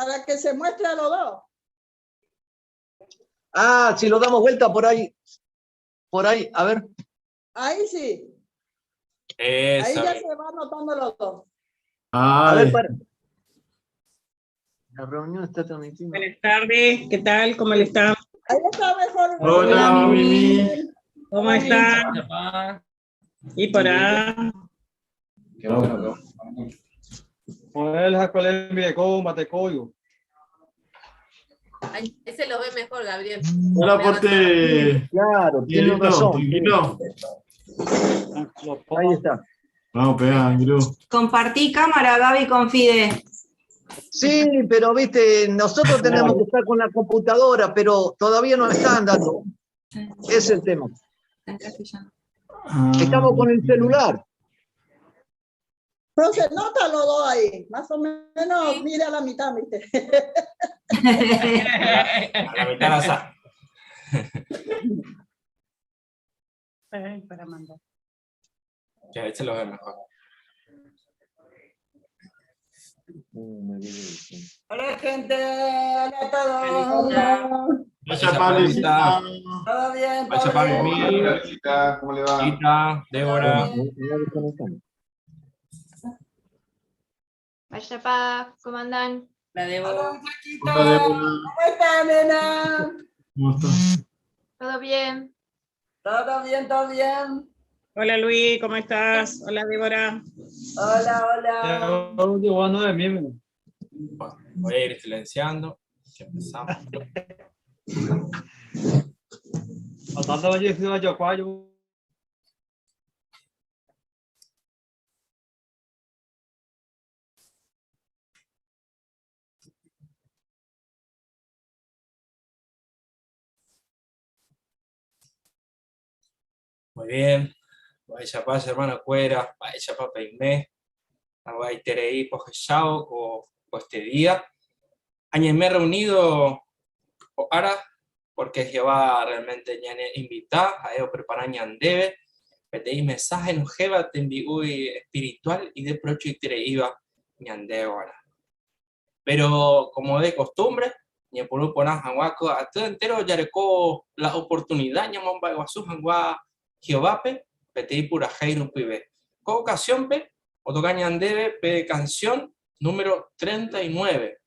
Para que se muestre a los dos. Ah, si lo damos vuelta por ahí. Por ahí, a ver. Ahí sí. Ahí Esa. ya se va notando los dos. A ver, Ay, para. La reunión está transmitiendo. Buenas tardes, ¿qué tal? ¿Cómo le está? Ahí está mejor. Hola, Mimi. ¿Cómo está? Y por ahí. Qué bueno, qué bueno. Ahí se los ve mejor, Gabriel. Hola, aporte. Claro, tiene Miguelito, razón. tranquilo. Ahí está. Vamos, pegá, Angru. Compartí cámara, Gaby, con Fide. Sí, pero viste, nosotros tenemos que estar con la computadora, pero todavía no está andando. Ese es el tema. Está en castellano. Ah. Estamos con el celular. Pero se nota los dos ahí. Más o menos, Sí. mira la mitad, ¿viste? A la mitad la sa. Ay, para mandar. Ya, ahí se los ve mejor. Hola, gente. Hola a todos. Hola. Vaya, Pablo. Todo bien, Vaya, todo Pablo, bien. mi. Hola, Visita, ¿cómo le va? Tita, Débora. Vaya pa, ¿cómo andan? La debo. Hola, muchachita. Hola, Débora. ¿Cómo está, nena? ¿Cómo estás? ¿Todo bien? Todo bien, todo bien. Hola Luis, ¿cómo estás? Hola Débora. Hola, hola. Bueno, voy a ir silenciando. Que empezamos. Muy bien. Vaya paz, hermano Cuera. Vaya pa Peimé. Aguaiterei pojechao o este día. Añeme reunido o ara, porque Jehová realmente ñane invita a ellos preparar ñandebe. Peteí mensaje no jeva tenbiui espiritual y de procho y iba ñandébora. Pero como de costumbre, ñepuru poná janguaco, a todo entero yarecó la oportunidad ñamomba guazú jangua Jehovápe, peteí purajeiru pibe. Co ocasión pe, otoca ñandebe pe canción número 39.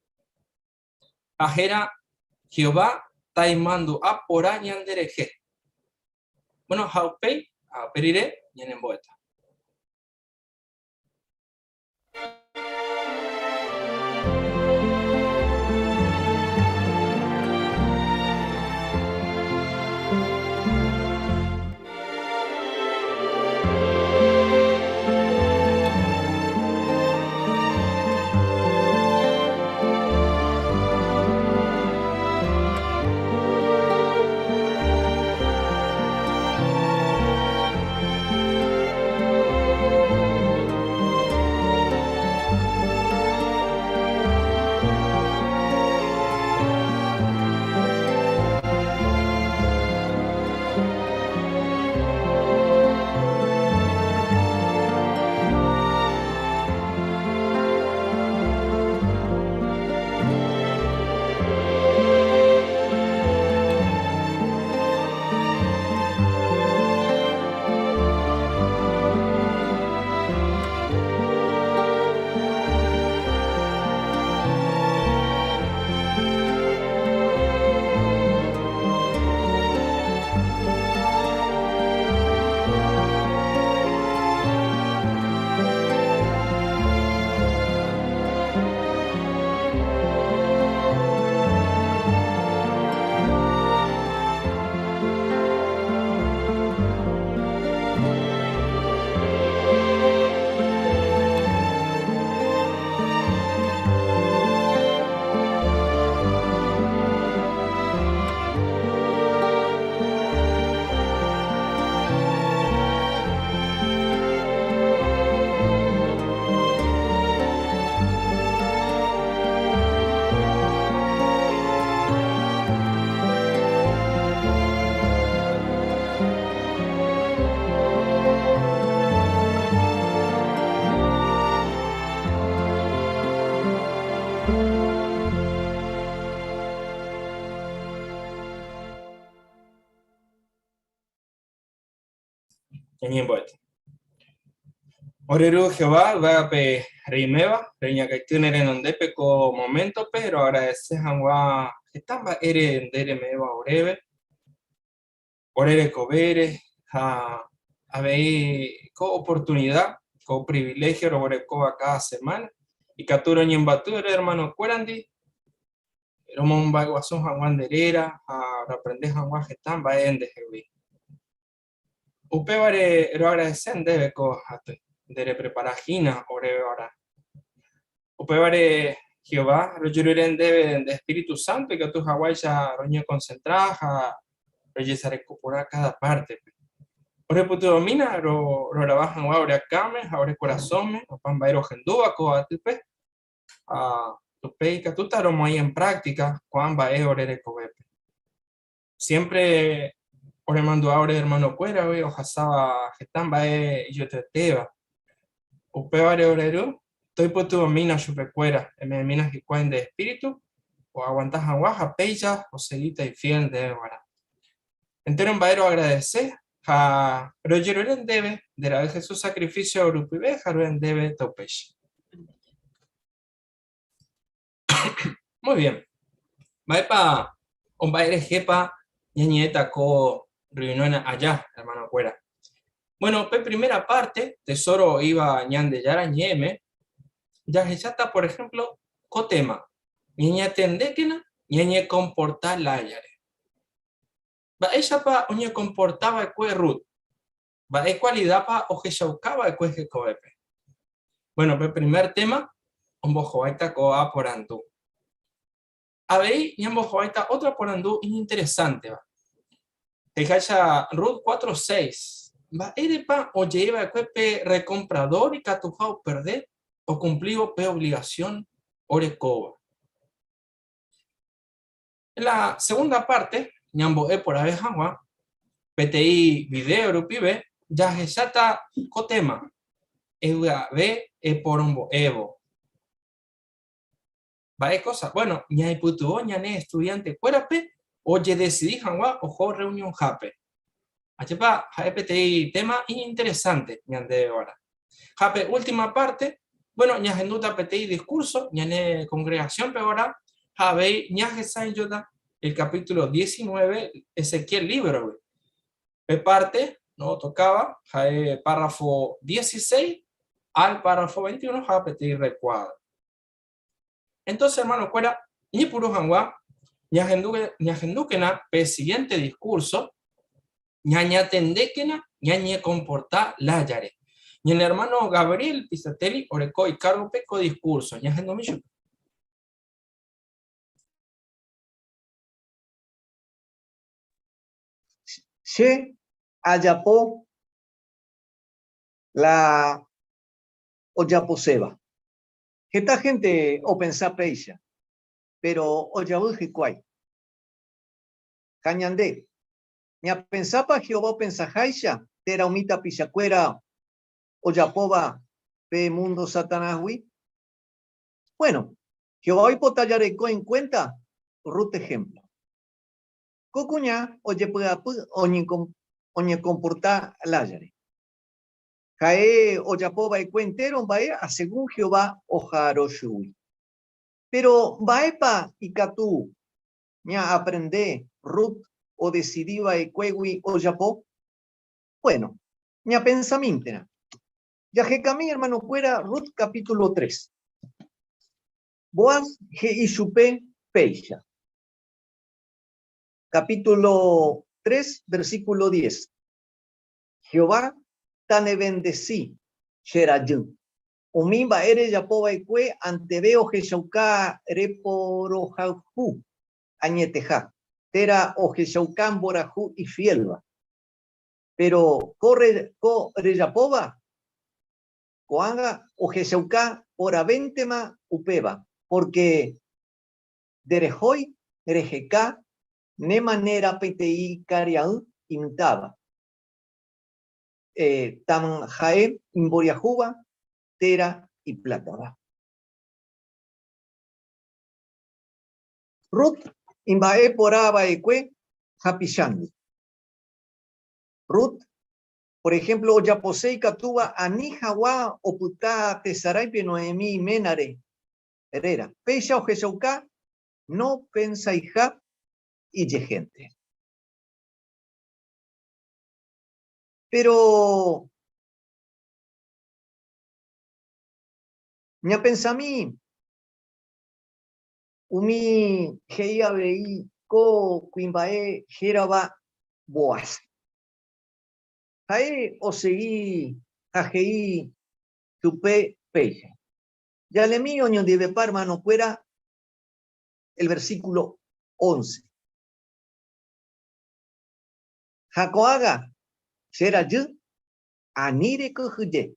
Ajera Jehová taimando a porá ñandereje. Bueno, jaupei, a periré, ñanemboeta. Thank Ñañembo'éta. Ore Ru Jehová, yvágape reiméva, reñakãity ne renondépe ko moméntope roagradese hag̃ua heta mba'ére nde reme'ẽva oréve, ore rekovére ha avei ko oportunida, ko priviléhio roguerekóva káda semána, ikatu roñembyaty ore ermanokuérandi romomba'eguasu hag̃ua nde réra ha roaprende hag̃ua heta mba'e ndehegui. Upévare roagradese ndéve ko aty nde reprepara hína oréve g̃uarã. Upévare Jehová, rojerure ndéve nde espíritu sánto ikatu haguáicha roñekonsentra ha rojesareko porã káda pártepe. Orepytyvõmína rorava hag̃ua ore akãme ha ore korasõme opa mba'e rohendúva ko atýpe, ha upéi ikatúta romoĩ en práktika ko'ã mba'e ore rekovépe. Siémpre oremandu'a ore ermanokuéragui ohasáva heta mba'e ijoetetéva. Upévare ore Ru, toipytyvõmína chupekuéra, eme'ẽmína hikuái nde espíritu oaguanta hag̃ua ha péicha osegíta ifiél ndéve g̃uarã. Entéro mba'e roagradese ha rojerure ndéve nde Ra'y Jesús sakrifísio rupive ha ro'e ndéve taupéicha. Muy bien. Mba'épa o mba'erehépa ñañe'ẽta ko reunión aja, hermanokuéra? Bueno, pe primera parte, tesoro oĩva Ñandejára ñe'ẽme, jahecháta, por ejemplo, ko tema, ñañatendékena ñañekomporta lájare. Mba'éichapa oñekomporta va'ekue Rut? Mba'e kualidápa ohechauka va'ekue hekovépe? Bueno, pe primer téma ombohováita ko'ã porandu. Avei ñambohováita ótra porandu iñinteresánteva. He'iháicha Rut 4:6, mba'érepa ojei va'ekue pe rekompradór ikatuha operde okumplívo pe ovligasión orekóva? En la segunda parte, ñambo'e porãve hag̃ua, peteĩ video rupive jahecháta ko téma, Evy'ave eporombo'évo. Mba'e kósa? Bueno, ñaipytyvõ ñane estudiantekuérape ojedesidi hag̃ua oho rreunionhápe. Ajépa ha'e peteĩ téma iñinteresánte ñandéve g̃uarã. Ha pe última parte, bueno, ñahendúta peteĩ discurso ñane congregación-pe g̃uarã ha avei ñahesa'ỹijóta el capítulo 19 Ezequiel libro-gui. Pe parte no tocaba ha'e párrafo 16 al párrafo 21 ha peteĩ recuadro. Entonces, hermano-kuéra, ñepyrũ hag̃ua ñahendúkena pe siguiente discurso Ñañatendékena ñañekomporta lájare. Ñane ermáno Gabriel Pisatelli oreko ikárgope ko diskúrso. Ñahendumi chupe. Che ajapo la ojaposéva. Heta hénte opensa péicha, péro ojavy hikuái. Ha ñande, Ñapensápa Jehová opensaháicha térã umi tapichakuéra ojapóva pe múndo Satanásgui? Buéno, Jehová oipota jareko enkuénta Rut ehémplo. Ko kuña ojepy'apy oñekomporta lájare. Ha'e ojapo va'ekue entéro mba'e asegún Jehová oha'arõ chugui. Péro mba'épa ikatu ñaaprende Rut odesidi va'ekuégui ojapo? Bueno, ñapensamíntena. Jahekami ermanokuéra Rut capítulo 3. Boaz he'i chupe péicha. Capítulo 3, versículo 10. Jehová tanevendesi, che rajy. Umi mba'e rejapo va'ekue anteve ohechauka reporohayhu añeteha, térã ohechauka mborayhu ifiélva. Péro ko rejapóva ko'ág̃a ohechauka porãvéntema upéva, pórke nderehói reheka ne manéra peteĩ karia'y imitãva. Taha'e imboriahúva térã iplátava. Rut imba'e porã va'ekue hapichándi. Rut. Por ejemplo, ojapose ikatúva ani hag̃ua opyta tesaráipe Noemí iménare réra. Péicha ohechauka nopensaiha ijehénte. Péro ñapensami umi he'i avei ko kuimba'e hérava Boaz. Ha'e osegi ha he'i chupe péicha. Jalemi oñondivepa hermanokuéra el versículo 11. Ha ko'ágã che rajy ani rekyhyje.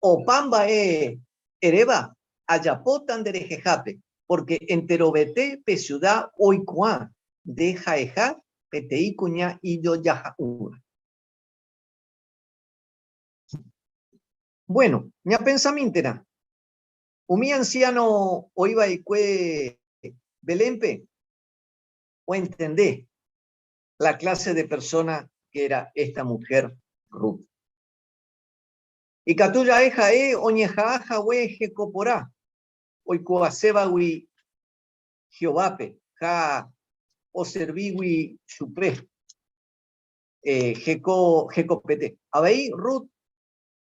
Opa mba'e eréva ajapóta nderehehápe, pórke enterovete pe siuda oikuaa nde ha'eha peteĩ kuña ijojaha'ỹva. Buéno, ñapensamíntena, umi ansiáno oĩ va'ekue Belénpe oentende la kláse de persóna ke éra ésta muhér Rut. Ikatu ja'e ha'e oñeha'ã hague heko porã oikuaasévagui Jehovápe ha oservígui chupe heko hekopete. Avei Rut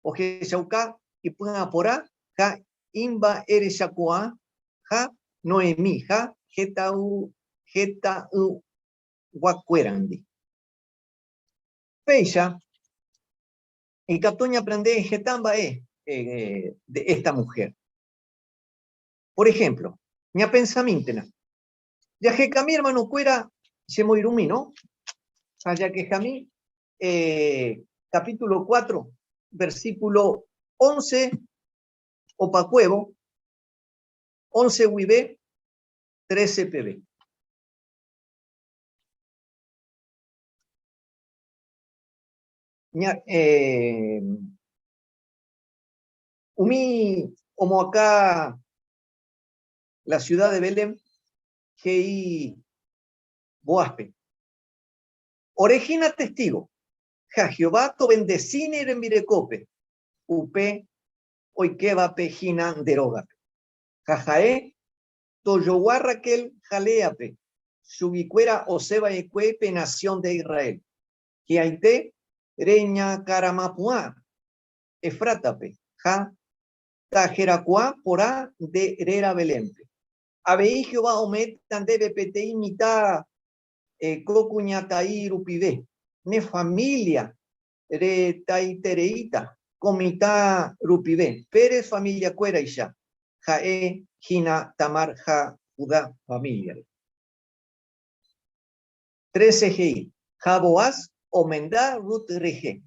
ohechauka ipy'aporã ha imba'erechakuaa ha Noemí ha hetãyguakuérandi. Péicha ikatu ñaaprende heta mba'e de esta mujer. Por ejemplo, ñapensamíntena, jahekami hermanokuéra chemoirũmi, no? Ha jakehami capítulo 4, versículo 11 opakuévo, 11 guive 13 peve. Ña, eh, umi omoakã la ciudad de Belén he'i Boázpe, Ore hína testigo, ha Jehová tobendeci ne rembirekópe, upe oikévape hína nde rógape. Ha ha'e tojogua Raquel ha Léape, chuguikuéra osẽva'ekue pe nasión de Israel. Hi'ãite reñakaramapu'ã Efrátape ha tajerakuaa porã nde réra Belénpe. Avei Jehová ome'ẽta ndéve peteĩ mitã ko kuñataĩ rupive, ne família retaitereíta ko mitã rupive, Pérez familiakuéraicha, ha'e hína Tamar ha Judá familiare. Trece he'i, Ha Boaz omenda Rut rehe.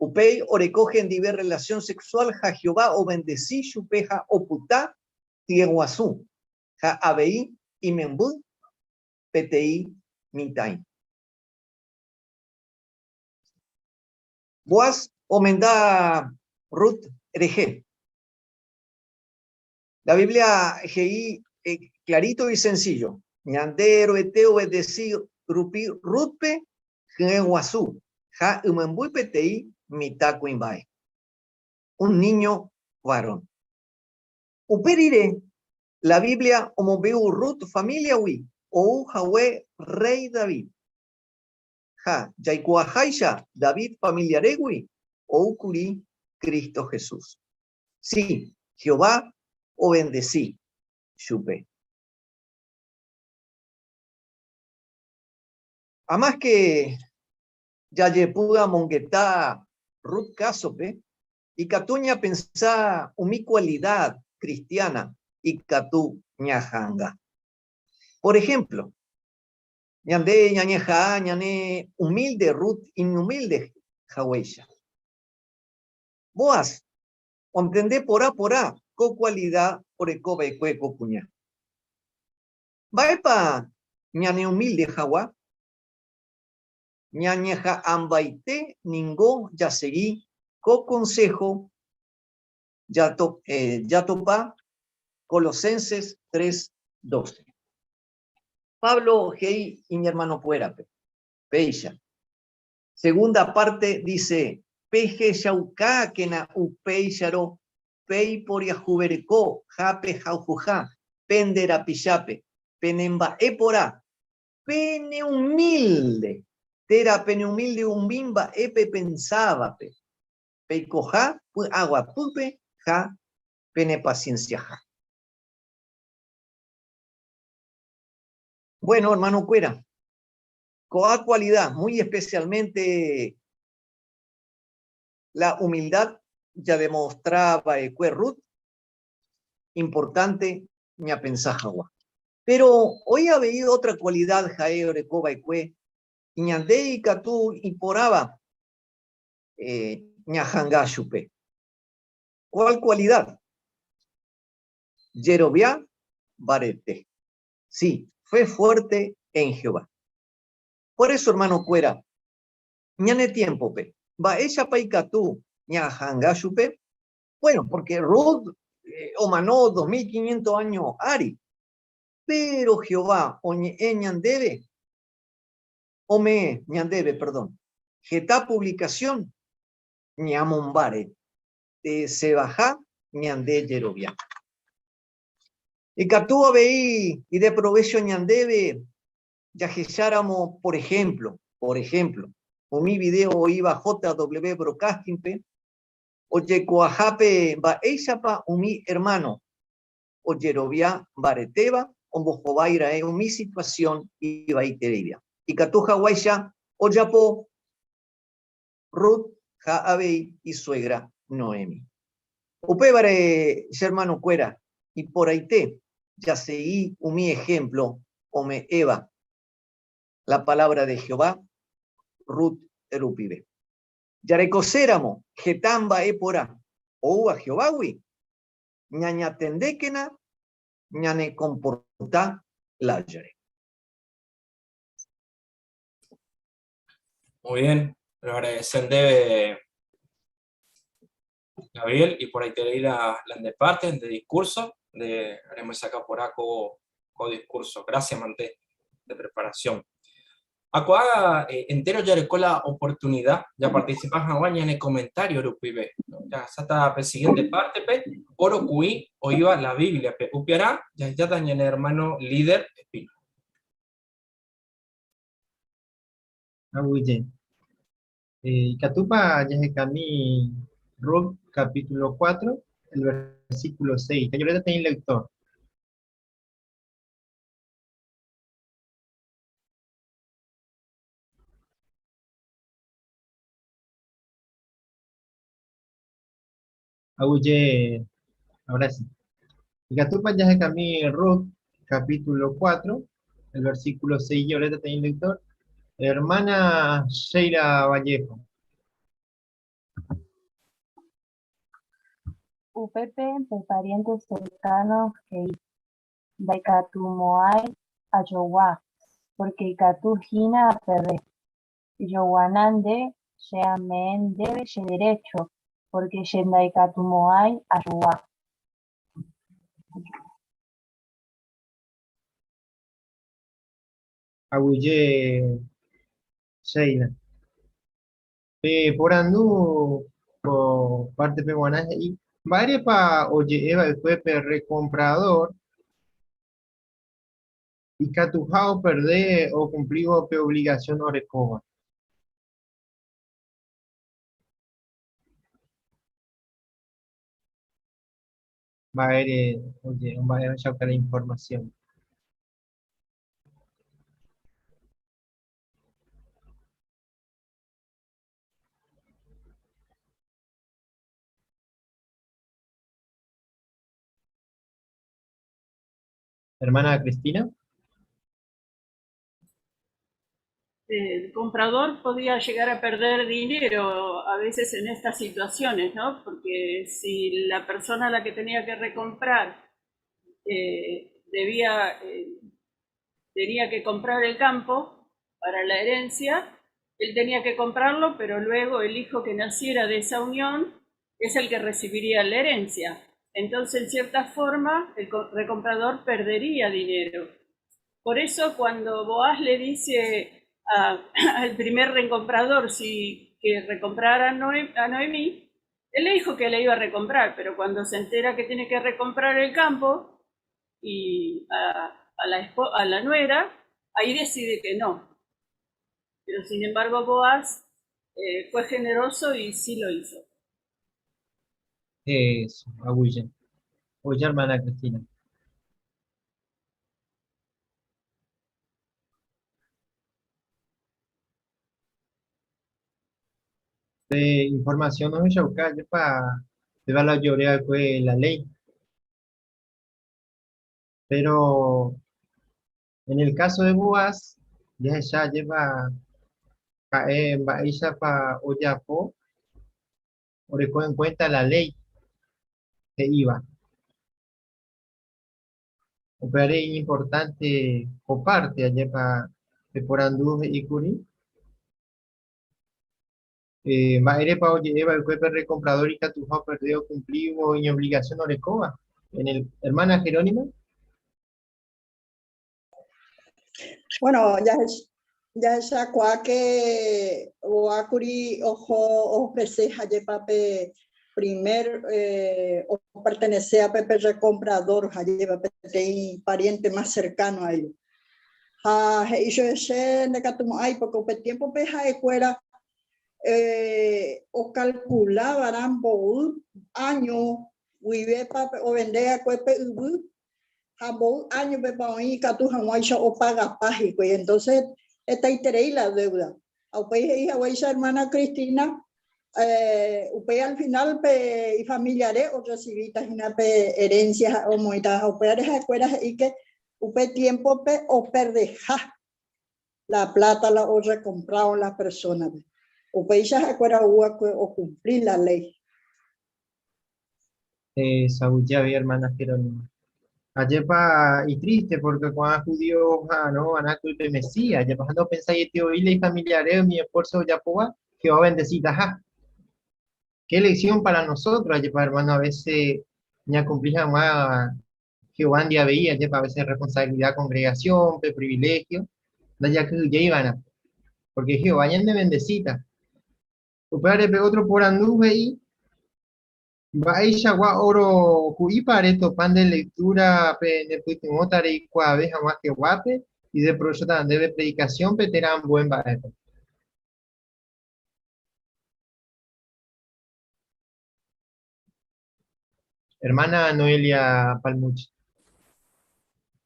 Upéi oreko hendive rrelasión sexuál ha Jehová ovendesi chupe ha opyta tyeguasu, ha avei imemby peteĩ mitã'i. Boaz omenda Rut rehe. La Biblia he'i clarito y sencillo, Ñande Ruete obedeci rupi Rútpe hye guasu ha ymemby peteĩ mitã kuimba'e, un niño varón. Upe rire, la Biblia omombe'u Rut famíliagui ou hague rréi David. Ha jaikuaaháicha David familiarégui ou kuri Cristo Jesús. Si, Jehová ovendesi chupe. Amáske jajepy'amongeta Rut kásope, ikatu ñapensa umi kualida kristiána ikatu ñaha'anga. Por ehémplo, ñande ñañeha'ã ñane umílde Rut iñumílde haguéicha. Boaz ontende porã porã ko kualida oreko va'ekue ko kuña. Mba'épa ñaneumílde hag̃ua? Ñañeha'ãmbaite ningo jasegi ko konsého jatopa Colosenses 3:12. Pablo he'i iñermanokuérape péicha. Segunda parte dice, Pehechaukákena upéicharõ peiporiahuvereko ha pehayhuha pende rapichápe, penemba'eporã, peneumílde, térã peneumílde umi mba'e pepensávape, peikoha py'aguapýpe ha penepasiensiaha. Bueno, hermano-kuéra, ko'ã cualidad, muy especialmente la humildad jademostrá va'ekue Rut, importante ñapensa hag̃ua. Pero oĩ avei otra cualidad ha'e oreko va'ekue ñande ikatu iporãva ñaha'anga chupe. Cuál cualidad? Jerovia mbarete. Sí, fe fuerte en Jehová. Por eso, hermano-kuéra, ñane tiémpope, mba'éichapa ikatu ñaha'anga chupe? Bueno, porque Rut omano 2500 áño ári, péro Jehová oñe'ẽ ñandéve, ome'ẽ ñandéve, perdón, heta puvlikasión ñamombare tesevaha ñande jerovia. Ikatu avei ideprovécho ñandéve jahecháramo, por ehémplo, por ehémplo, umi vidéo oĩva JW Broadcasting-pe, ojekuaahápe mba'éichapa umi ermáno ojerovia mbaretéva ombohovái ra'e umi situasión ivaitereíva. Ikatu haguáicha ojapo Rut ha avei isuégra Noemi. Upévare, che ermanokuéra, iporãite jasegi umi ehémplo ome'ẽva la palávra de Jehová Rut rupive. Jarekoséramo heta mba'e porã oúva Jehovágui, ñañatendékena ñanekomporta lájare. Muy bien, lo agradecen de Gabriel y por ahí te leí la, la de parte de discurso, de haremos sacar por acá co discurso. Gracias, Manté, de preparación. Acuaga eh, entero ya la oportunidad, ya participas en el comentario rupibe. Ya hasta la siguiente parte, pe, oro cui o iba la Biblia, pe, upiará, ya ya dañen hermano líder Espino. Aguyje. Ikatúpa jahekami Rut capítulo 4, el versículo 6. Tajoréta peteĩ lector. Aguyje, ahora sí. Ikatúpa jahekami Rut capítulo 4, el versículo 6, Lloreta peteĩ lector. Hermana Sheila Vallejo. Upépe pe pariente cercano he'i, Ndaikatumo'ãi ajogua, porque ikatu hína aperde. Ejoguána nde, che ame'ẽ ndéve che derécho, pórke che ndaikatumo'ãi ajogua. Aguyje Sheila. Pe porandu ko pártepe g̃uarã he'i, Mba'érepa oje'e va'ekue pe rrekompradór Ikatuha operde okumplívo pe obligación orekóva. Mba'ére omba'e ohechauka la información. Hermana Cristina. El comprador podía llegar a perder dinero a veces en estas situaciones, ¿no? Porque si la persona a la que tenía que recomprar eh, debía, eh, tenía que comprar el campo para la herencia, él tenía que comprarlo, pero luego el hijo que naciera de esa unión es el que recibiría la herencia. Entonces, en cierta forma, el recomprador perdería dinero. Por eso, cuando Boaz le dice al primer recomprador si que recomprara a Noemí, él le dijo que le iba a recomprar, pero cuando se entera que tiene que recomprar el campo y a la nuera, ahí decide que no. Pero sin embargo Boaz fue generoso y sí lo hizo. Eso, aguyje. Oye, hermana Cristina. De información no se pa de la llorea fue la ley. Pero en el caso de Boaz, ya ya lleva pa oyapo, oreco en cuenta la ley que iba. Operare importante coparte allá pa de por anduje y curi. Ma'ere pa oye eva el cuerpo recomprador y catuja perdido cumplido y obligación orecoba. En el hermana Jerónima. Bueno, ya es, ya es que oakuri ojo ofrece hayepape primer o pertenece a Pepe recomprador hayepape y pariente más cercano a ellos. Ja, he hizo ese nekatumo ay porque pe tiempo pe jaecuera o calculaban bo año vive pa o vende a cuerpo ubu jambo año pe pa oí katu jamuaisha o paga págico y entonces está interés la deuda. Au pe hija hija hermana Cristina upe al final pe y familiares o recibita hina pe herencia o moita au pe areja escuela y que upe tiempo pe o perdeja la plata la o recomprado las personas. Upe hija escuela o cumplir la ley. Saúl ya vi hermana Jerónima. Ayepa y triste porque cuando judíos, ah, no, van a culpe Mesías, ya pasando pensar y tío y familiares, mi esfuerzo ya poba, Jehová bendecida, ajá. Qué lección para nosotros, ayepa hermano, a veces ya cumplía más Jehová día veía, ayepa a veces responsabilidad, congregación, pe privilegio, da ya que ya iban a, porque Jehová ya me bendecita. Upare pe otro por anduje y Baisha gua oro kuipa areto pan de lectura pe nepuitimotare y cua abeja más que guape y de proyecto debe predicación pe terán buen baepe. Hermana Noelia Palmucci.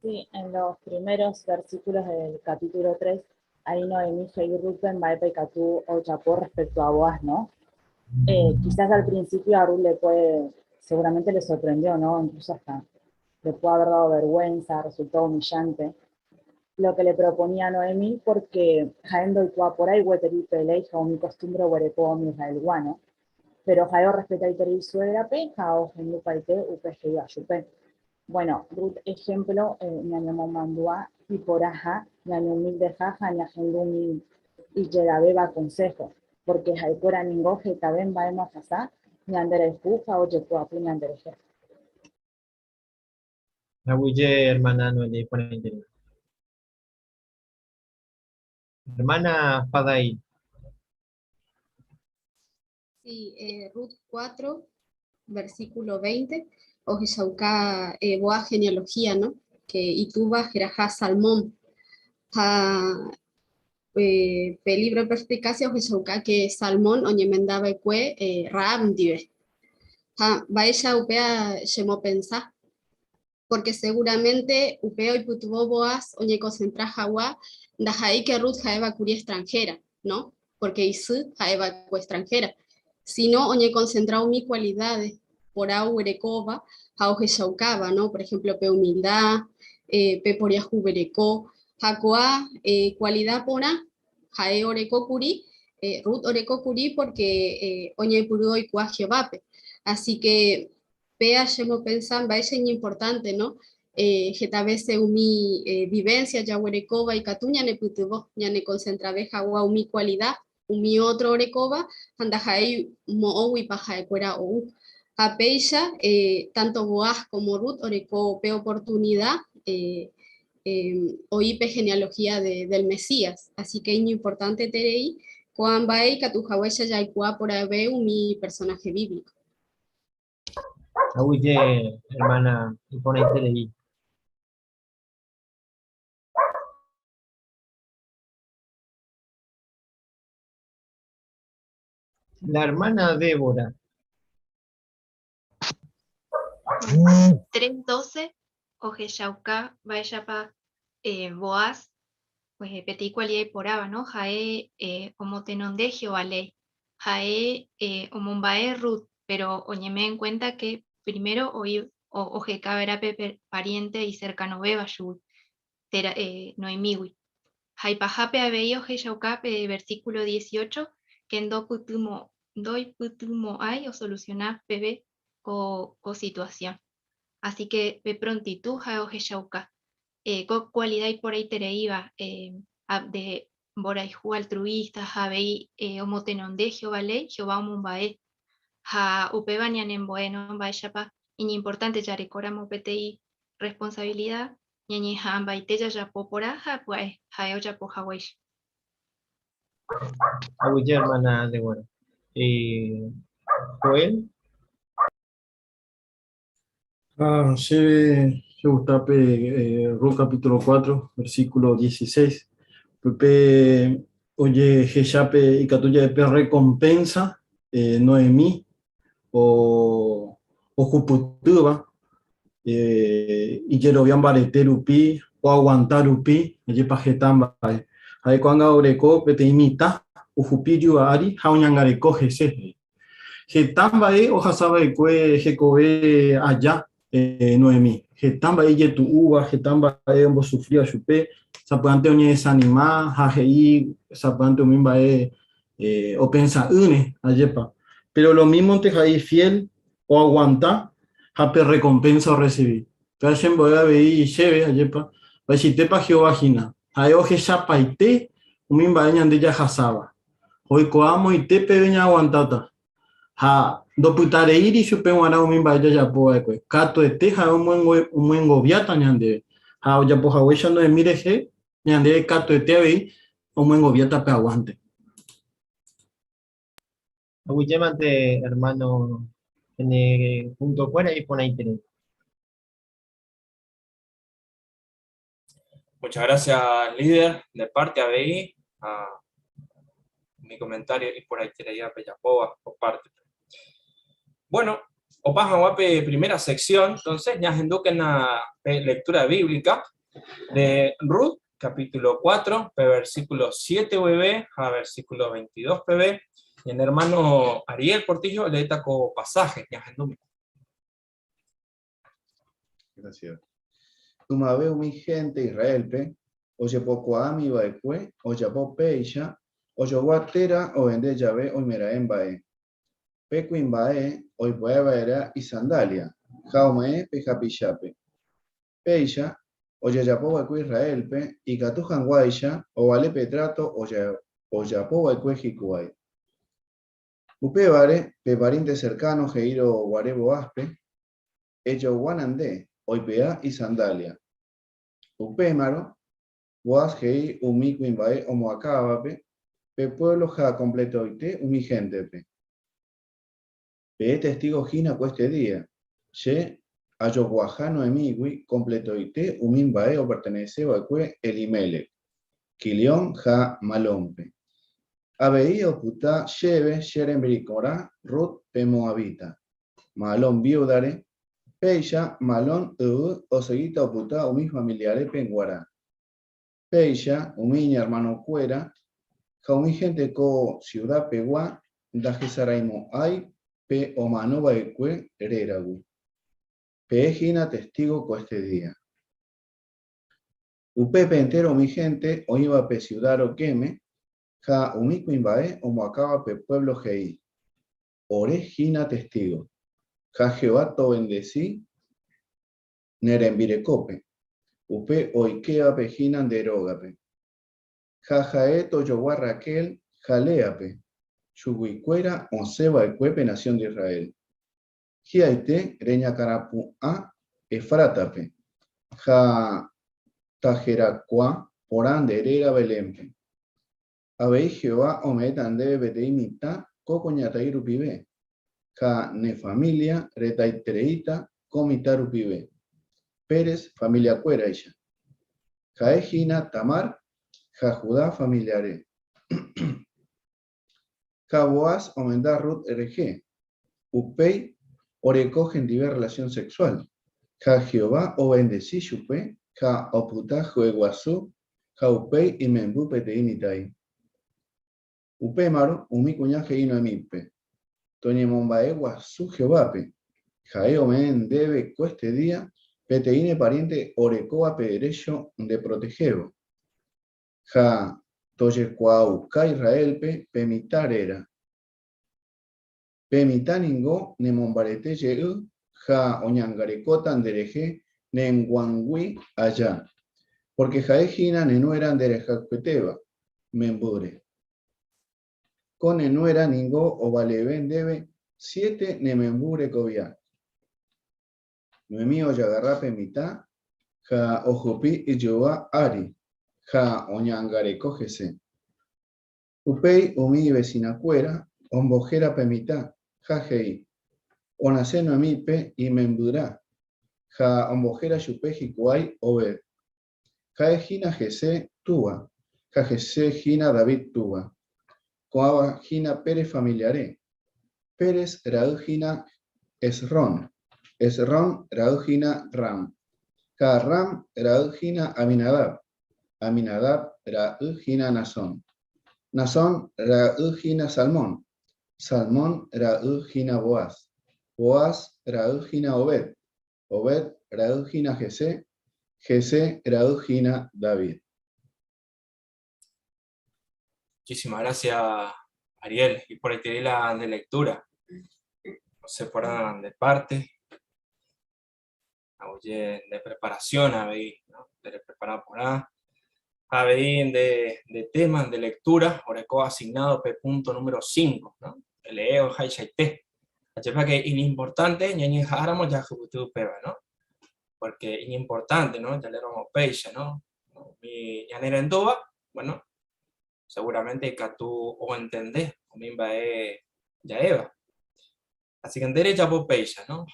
Sí, en los primeros versículos del capítulo 3, ahí Noemí y Rubén baepe katú o chapó respecto a Boaz, ¿no? Quizás al principio a Ruth seguramente le sorprendió, ¿no? Incluso hasta le puede haber dado vergüenza, resultó humillante lo que le proponía Noemí, porque jaendo y cua por ahí, hueteri pelei, jao mi costumbre, huerepo mi Israel guano. Pero jaeo respeta y teri suegra pe, jao gendu paite, upe jeiba ayupe. Bueno, Ruth, ejemplo, ñaño mandúa y poraja, ñaño humilde jaja, ña gendu mi y yedabeba consejo. Porque jaikuera ningo jetaben baema jasa, ñandere juja o yepuapu ñandere je. Abuye, hermana Noelia, por el interior. Hermana Fadaí. Sí, Ruth 4, versículo 20, Ojeshauka boa genealogía, ¿no? Que Ituba, Jerajá, Salmón. Ja peligro perspicacia Ojeshauka que Salmón oñemendaba ekue Rahab dive. Ja, baella upea yemo pensá, porque seguramente upeo y putubo boaz oñe concentra jagua, ndajaí que Ruth jaeba curia extranjera, ¿no? Porque isu jaeba cu extranjera. Sino oñe concentrado mi cualidades, por au erekova, jao jeshaukaba, ¿no? Por ejemplo, pe humildad, pe poria jubereco, jacoa cualidad pora, jae oreko curi, Ruth oreko curi porque oñe purudo y cua Jehovape. Así que pea yemo pensan, va es importante, ¿no? Jetabese umi vivencia ya huerekova y katuña ne putubo, ña ne concentrabe jagua umi cualidad, umi otro orekova, anda jae mo'owi pa jaekuera ou. Apeisha, tanto Boaz como Ruth oreko pe oportunidad eh, oĩ pe genealogía de, del Mesías. Así que iñimportanteterei ko'ã mba'e ikatu haguéicha jaikuaa porãve umi personaje bíblico. Aguyje, hermana, iporãiterei. La hermana Débora. 3.12 ohechauka mba'éichapa eh, Boaz pues, peteĩ kualia iporãva, no? Ha'e eh, omotenonde Jehová léi. Ha'e eh, omomba'e Ruth, pero oñeme'ẽ en cuenta que primero oĩ oheka va'erã pe pariente icercanovéva chugui, térã eh, Noemígui. Ha ipahápe avei ohechauka pe versículo 18 ke ndoipytymo'ãi osolusiona peve ko, ko situasión. Así que pe prontitu ha'e ohechauka eh, ko kualida iporãitereíva eh, de mborayhu altruista ha avei eh, omotenonde Jehová léi, Jehová omomba'e. Ha upéva ñanembo'e, no, mba'éichapa iñimportánte jarekóramo peteĩ responsabilida ñañeha'ãmbaite jajapo porã ha pya'e ha'e ojapo haguéicha. Aguyje, hermana Débora. Eh, Joel. Ah, chéve che gusta pe eh, Rut capítulo 4, versículo 16. Pe ojehecha pe ikatu ja'e pe recompensa eh, Noemí o ohupytýva eh, ijerovia mbarete rupi, oaguanta rupi, ajépa heta mba'e. Ha'e ko'ág̃a oreko peteĩ mitã ohupi ijyva ári ha oñangareko hese, he'i. Heta mba'e ohasa va'ekue hekove aja eh, Noemí. Heta mba'e ijetu'úva, heta mba'e ombosufríva chupe, sapy'ánte oñedesanima ha he'i sapy'ánte umi mba'e eh, opensa'ỹre, ajépa. Péro lomímonte ha'e ifiél, oaguanta ha pe rrekompensa orresivi. Péva chembo'e avei chéve, ajépa, mba'eichaitépa Jehová hína. Ha'e ohechapaite umi mba'e ñande jahasáva. Oikuaa moite peve ñaaguantáta. Ha ndopytareíri chupe g̃uarã umi mba'e jajapo va'ekue. Katuete ha'e omyengoviáta ñandéve. Ha ojapo haguéicha Noemí rehe, ñandéve katuete avei omyengoviáta pe aguánte. Aguyjémante hermano pene puntokuéra iporãiterei. Muchas gracias, líder, de parte avei, a mi comentario iporãiterei pejapóva por parte. Bueno, opa hag̃ua pe primera sección, entonces, ñahendúkena pe lectura bíblica de Ruth, capítulo 4, pe versículo 7 guive ha versículo 22 peve. Ñane hermano Ariel Portillo oleéta ko pasaje, ñahendumi. Gracias. Ymave umi hénte Israélpe ojepokuaámi va'ekue ojapo péicha ojogua térã ovende jave oimeraẽ mba'e. Pe kuimba'e oipo'ẽ va'erã isandália ha ome'ẽ pe hapichápe. Péicha ojejapo va'ekue Israélpe ikatu hag̃uáicha ovale pe tráto ojapo va'ekue hikuái. Upévare pe pariénte serkáno he'írõ guare Boázpe, Ejogua nande, oipe'a isandália. Upémarõ, Boaz he'i umi kuimba'e omoakãvape pe puévlo ha kompletoite umi héntepe, Peẽ testígo hína ko este día, che ajoguaha Noemígui kompletoite umi mba'e opertenese va'ekue Elimélec, Quilión ha Malónpe. Avei opyta chéve che rembirikorã Rut pe moabita. Mahalón viúdare, péicha Mahalón yvy osegíta opyta umi familiarépe g̃uarã. Péicha umi iñermanokuéra ha umi hénte ko siudapegua ndahesaraimo'ãi pe omano va'ekue réragui. Peẽ hína testígo ko este día. Upépe entéro umi hénte oĩva pe siuda rokẽme ha umi kuimba'e omoakãva pe puévlo he'i, Ore hína testígo, ha Jehová tovendesi ne rembirekópe, upe oikévape hína nde rógape. Ha ha'e tojogua Raquel ha Léape, chuguikuéra osẽ va'ekue pe nasión de Israel. Hi'aite reñakãrapu'ã Efrátape, ha. Taherakuã porã nde réra Belénpe. Avei Jehová ome'ẽta ndéve peteĩ mitã ko kuñataĩ rupive, ha ne família retaitereíta ko mitã rupive, Pérez familiakuéraicha. Ha'e hína Tamar ha Judá familiare. Ha Boaz omenda Rut rehe, upéi oreko hendive rrelasión sexuál, ha Jehová ovendesi chupe ha opyta hyeguasu ha upéi imemby peteĩ mitã'i. Upémarõ umi kuña he'i Noemípe, Toñemomba'eguasu Jehovápe, ha'e ome'ẽ ndéve koestedía peteĩ ne pariénte orekóva pe derécho ndeprotehévo. Ha tojekuaauka Israélpe pe mitã réra. Pe mitã ningo nemombarete jey ha oñangarekóta nderehe nenguangui aja, pórke ha'e hína ne nuéra nderehayhuetéva membýre. Ko ne nuéra ningo ovaleve ndéve siete ne memby rekovia. Noemí ojagarra pe mitã ha ohupi ijyva ári ha oñangareko hese. Upéi umi ivesinakuéra ombohéra pe mitã ha he'i, Onase Noemípe imembyrã, ha ombohéra chupe hikuái Obed. Ha'e hína Jesé túva, ha Jesé hína David túva. Ko'ãva hína Pérez familiare. Pérez ra'y hína Hezrón, Hezrón ra'y hína Ram, ha Ram ra'y hína Aminadab, Aminadab ra'y hína Nasón, Nasón ra'y hína Salmón, Salmón ra'y hína Boaz, Boaz ra'y hína Obed, Obed ra'y hína Jesé, Jesé ra'y hína David. Muchísimas gracias, Ariel, y por ahí la de lectura. No sé por de parte. Oye, de preparación, a ver, ¿no? De preparar por ahí. A ver, de temas de lectura, oreco asignado P punto número 5, ¿no? Leo, T. Que importante, ñañi járamo ya peba, ¿no? Porque es importante, ¿no? Ya le peixe, ¿no? Mi ñanera en tuba, bueno, seguramente que tú o entendés, o mimba e ya eva. Así que en derecha por peixe, ¿no?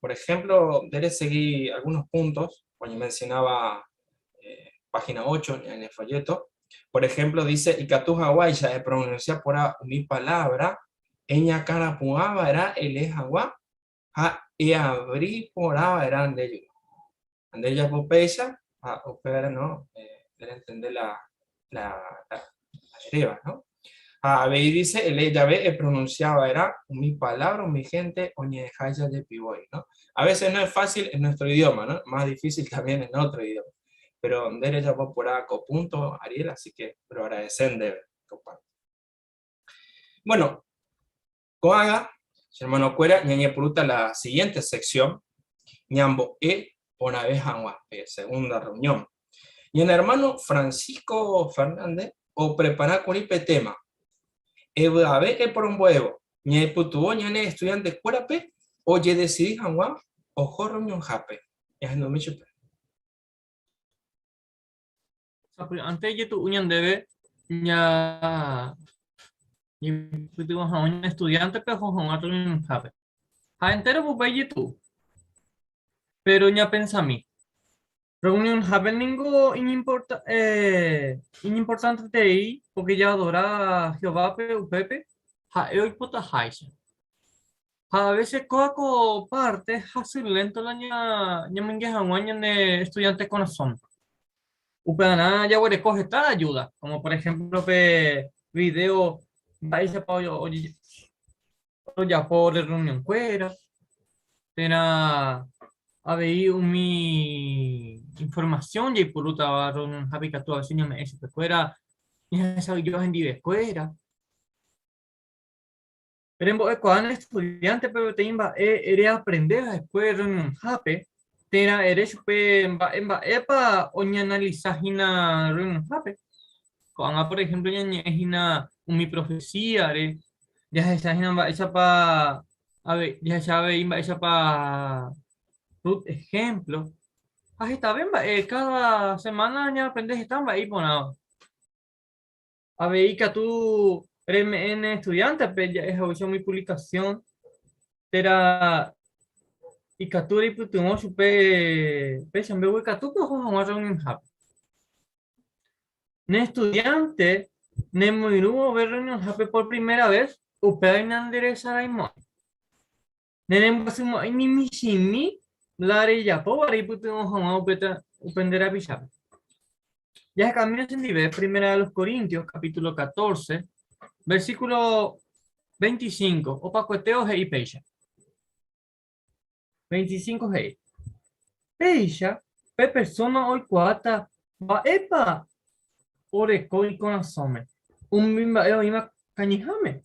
por ejemplo, debe seguir algunos puntos, cuando mencionaba página 8 en el folleto, por ejemplo, dice, y que tú ya de pronunciar por mi palabra, eña cara puaba era el agua, ha e abrí por era de Ande ya por peixa, a opera, ¿no? Debe entender la la ¿no? A ver, dice, el ella pronunciaba era mi palabra, mi gente, oñejaya de piboy, ¿no? A veces no es fácil en nuestro idioma, ¿no? Más difícil también en otro idioma. Pero derecha por punto, Ariel, así que lo agradecen de Bueno, Coaga, hermano Cuera, ñañe puruta la siguiente sección, ñambo e vez segunda reunión. Y el hermano Francisco Fernández o prepara curipe tema. Ebe e por un huevo. Ñe putuo ñane estudiante cuerape o ye decidí jangua o jorro reunión jape. Ya no me chupe. Antes de tu uñan debe ya un estudiante pero con reunión jape. Ha entero bupe tu. Pero ya pensa mí. Reunión jape ningo inimportante te porque ya adora a Jehová pe upepe ha hoy pota haisha. A veces coaco parte hace lento la ña ña ña ne estudiante corazón. Upeana ya coge esta ayuda, como por ejemplo pe video pa oye ya por reunión cuera tena a ver mi información y por otra reunión happy que tú a veces me ese fuera y esa yo en de escuela pero en cuando estudiante pero te imba ere aprender después reunión happy tena ere pe emba epa oña analizar hina reunión happy cuando por ejemplo ña hina mi profecía re ya esa hina ba esa pa a ver ya sabe imba esa pa ejemplo. Ha hetave mba'e, káda semána ñaaprende heta mba'e iporãva. Avei ikatu reme'ẽ ne estudiántepe ja'e haguéicha umi puvlikasión, térã ikatu reipytyvõ chupe péicha mbeguekatúpe oho hag̃ua rreunionhápe. Ne estudiánte nemoirũ vove rreunionhápe por primera ves, upéva nanderesaraimo'ãi. Nerembyasymo'ãi ni michĩmi la rejapóva reipytyvõ hag̃ua upe nde rapichápe. Jahekami chendive Primera de los Corintios, capítulo 14, versículo 25, opakuetévo he'i péicha. 25 he'i, Péicha pe persóna oikuaáta mba'épa oreko ikorasõme, umi mba'e oĩva kañyháme.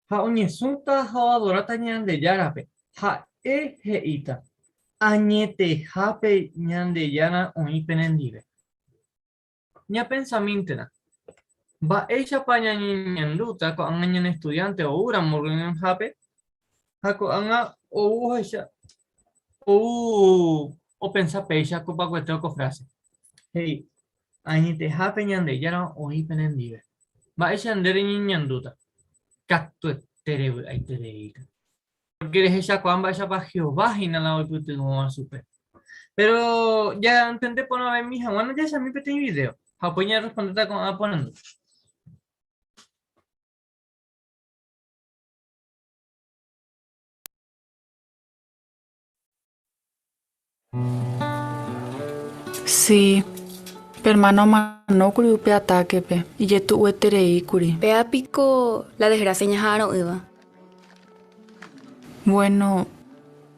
Ha oñesũta ha oadoráta Ñandejárape, ha'e he'íta, Añetehápe Ñandejára oĩ penendive. Ñapensamíntena, mba'éichapa ñañeñandúta ko'ág̃a ñane estudiánte oúramo rreunionhápe ha ko'ág̃a ou ohecha ou opensa péicha ko pakuete ko fráse. He'i, Añetehápe Ñandejára oĩ penendive. Mba'éicha nde reñeñandúta? Katuete revy'aitereíta. Pórke rehechakuaa mba'éichapa Jehová hína la oipytyvõva chupe. Péro jantende porãvemi hag̃ua jahechami peteĩ vidéo ha upéi ñarrespondéta ko'ã porandu. Si, pe ermáno omanókuri upe atákepe, ijetu'uetereíkuri. Péva piko la desgrásia ñaha'arõ'ỹva? Vuéno,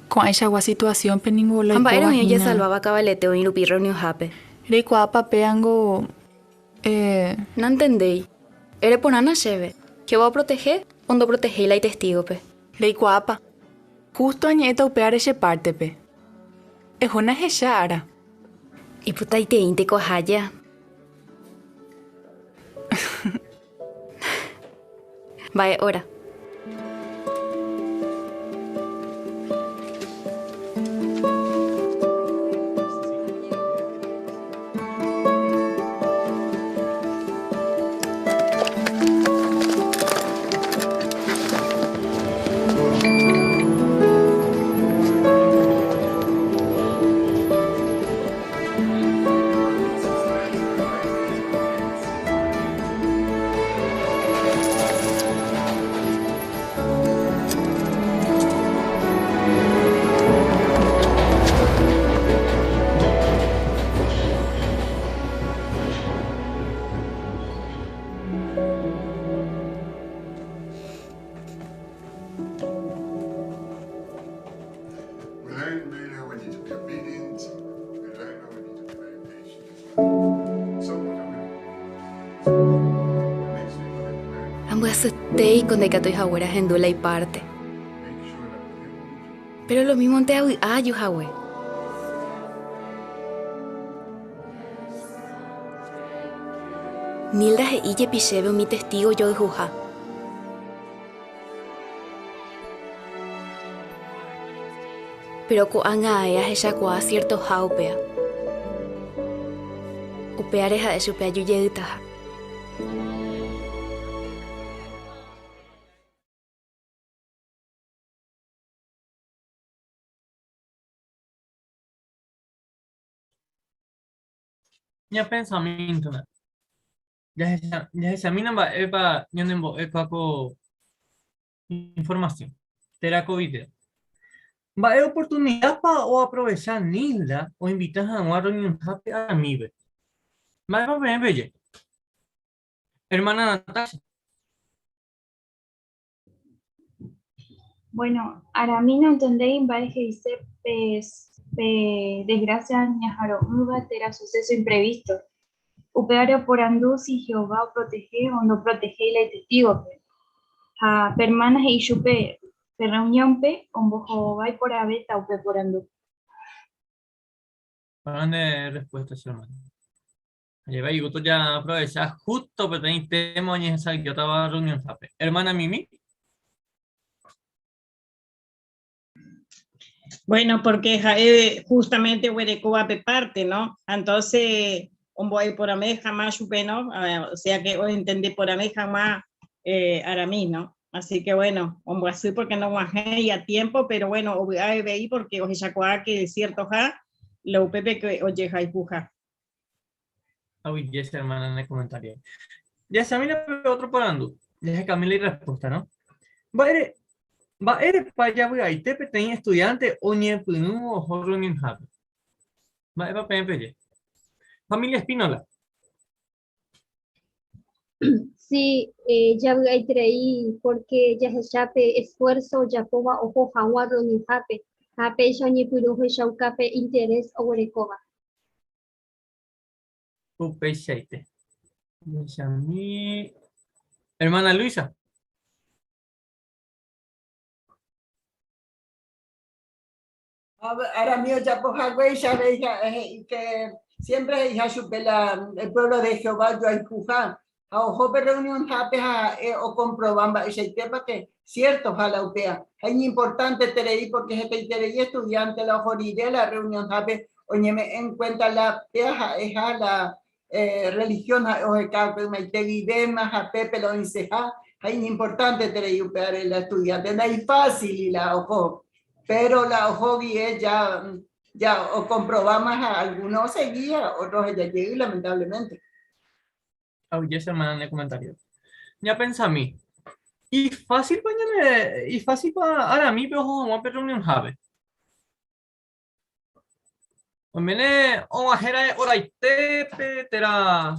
ko'ãichagua situasiónpe ningo la Ha mba'ére oikóva oĩ hína. ojesalváva kavalete oĩ rupi rreunionhápe? Reikuaápa péango, eh. Nantendéi. Ere porãna chéve, Jehová oprotehe o ndoprotehéi la itestígope? Reikuaápa, Justo añe'ẽta upévare che pártepe. Ehóna ehecha ára. Ipytaiteínteko ahája. Mba'e óra. Ambyasyetéiko ndaikatúi haguére ahendu la ipárte. Péro lomímonte avy'a aju hague. Nilda he'i jepi chéve umi Testígo ojoayhuha. Péro ko'ág̃a ae ahechakuaa siertoha upéva. Upévare ha'e chupe aju jeytaha. Ñapensamíntena. Jahechamína mba'épa ñanembo'e kua ko informasión térã ko vidéo. Mba'e oportunidápa oaprovecha Nilda oinvita hag̃ua rreunionhápe Aramípe? Mba'épa peẽ peje? Ermána Natasha. Bueno, Arami nontendéi mba'e he'ise pe pe desgracia ñaharo'ỹva térã suceso imprevisto. Upévare oporandu si Jehová oprotehe o ndoprotehéi la itestígope. Ha pe ermána he'i chupe pe rreuniónpe ombohovái porãvéta upe porandu. Porã ne respuesta che hermana. Ajépa igusto jaaprovecha justo peteĩ tema oñehesa'ỹijótava reunionhápe. Hermana Mimi. Bueno, porque ha'e justamente oguerekóva pe parte, ¿no? Entonces, ombo'e porãve hag̃ua chupe, ¿no? O sea que oentende porãve hag̃ua eh, arami, ¿no? Así que bueno, ombyasy porque no og̃uahẽi a tiempo, pero bueno, ovy'a avei porque ohechakuaa que ciertoha la upépe que ojehayhuha. Aguyje che hermana ne comentario. Jahechamína pe otro porandu. Jahecami la irrespuesta, ¿no? Mba'ére, mba'érepa javy'aite peteĩ estudiante oñepyrũ oho reunionhápe? Mba'épa peẽ peje? Familia Espínola. Sí, eh, javy'aiterei porque jahecha pe esfuerzo ojapóva oho hag̃ua reunionhápe ha péicha oñepyrũ ohechauka pe interés oguerekóva. Upeichaite. Jahechami. Hermana Luisa. Arami ojapo haguéicha avei ha'e he'i ke siempre he'iha chupe la el pueblo de Jehová ojoayhuha ha oho pe reunionhápe ha ha'e okomprova mba'eichaitépa ke ciertoha la upéa. Ha iñimportanteterei porque hetaiterei estudiante la oho rire la reunionhápe oñeme'ẽ en cuenta la péa ha'eha la religión ha'e oheka upe ymaite guivéma ha pépe la oĩseha ha iñimportanteterei upévare la estudiante ndaifácil la oho Pero la oho guie ya, ya okomprováma ha alguno osegi ha otro oheja jey lamentablemente. Aguyje che hermana ne comentario. Ñapensami, ifácilpa ñane, ifácilpa aramípe oho hag̃ua pe reunionhápe? Oiméne og̃uahẽra'e oraitépe térã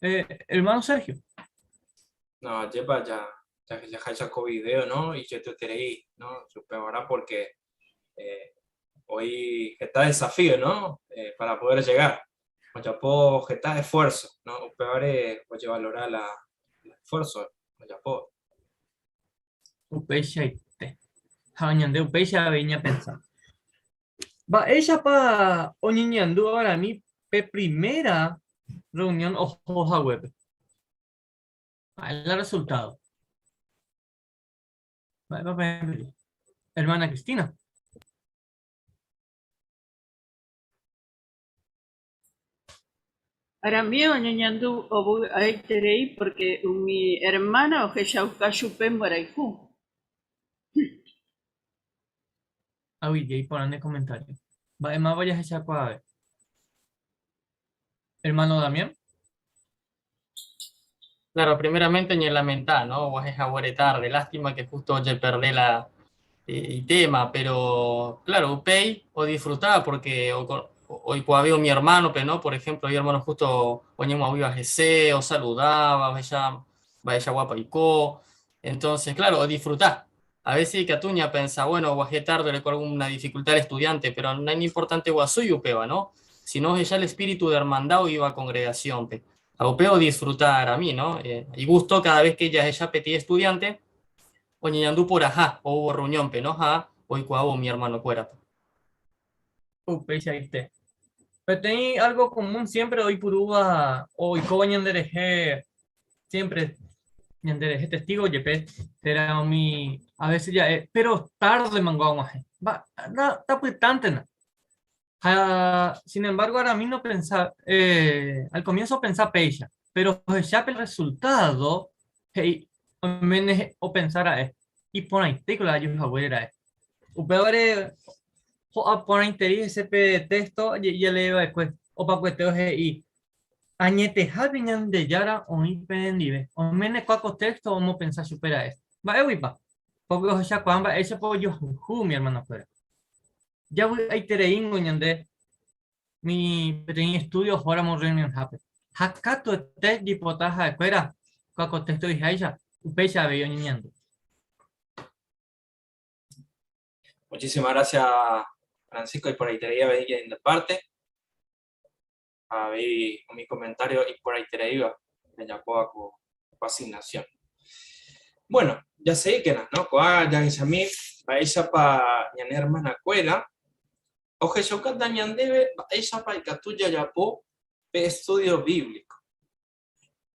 Eh, hermano Sergio. No, ajépa ja, jahechaháicha ko video, no? Ijetueterei, no? Chupevarã porque eh, oĩ heta desafío, no? Eh, para poder llegar. Ojapo heta esfuerzo, no? Upévare ojevalora la, el esfuerzo ojapo. Upeichaite. Ha ñande upéicha avei ñapensa. Mba'éichapa oñeñandu Abraham pe primera reunión oho haguépe? Ha'e la resultado. Mba'épa peẽ peje? Hermana Cristina. Aramie oñeñandu ovy'aiterei porque umi hermana ohechauka chupe mborayhu. Aguyje iporã ne comentario. Mba'e máva jahechakuaave? Hermano Damián. Claro, primeramente ñelamentá, ¿no? Guaje haguére tarde, lástima que justo ojeperde la itema, pero claro, upéi odisfrutá porque oikuaave umi hermano-pe, ¿no? Por ejemplo, oĩ hermano justo oñemoag̃uíva hese, osaludáva, ohecha mba'eichaguápa oiko, entonces, claro, odisfrutá. A veces ikatu ñapensa, bueno, oguahẽ tarde oreko alguna dificultad el estudiante, pero naiñimportante guasúi upéva, ¿no? Sino ohecha el espíritu de hermandad oĩva congregación-pe. Ha upéva odisfruta arami, ¿no? Igusto cada vez que jahecha peteĩ estudiante oñeñandu poraha oúvo reunión-pe, ¿no? Ha oikuaávo umi hermano-kuérape. Upeichaite. Peteĩ algo común siempre oipurúva oikóva ñanderehe, siempre ñanderehe testigo jepe, térã umi a veces ja'e, pero tarde mango ag̃uahẽ. Mba, na, tapytántena. Ha, sin embargo, ahora mismo pensa, eh, al comienzo pensa péicha, pero ohecha pe resultado, he'i, oiméne opensa ra'e, iporãitéiko la aju haguére ra'e. Upévare ho'a porãiterei hese pe texto jalee va'ekue, opakuete he'i, Añetehápe Ñandejára oĩ penendive. Oiméne kua ko texto omopensa chupe ra'e. Mba'éguipa? Pórke ohechakuaa mba'éichapa ojohayhu umi ermanokuéra. Javy'aitereíngo ñande mi peteĩ estudio ohóramo rreunionhápe. Ha katuete jaipota ha'ekuéra kua ko texto he'iháicha, upéicha avei oñeñandu. Muchísimas gracias, Francisco, y por ahí te avei de parte. Avei umi comentario iporãitereíva rejapóva ko asignación. Bueno, jaseíkena, no? Ko'ág̃a jahechami mba'éichapa ñane hermanakuéra ohechaukáta ñandéve mba'éichapa ikatu jajapo pe estudio bíblico.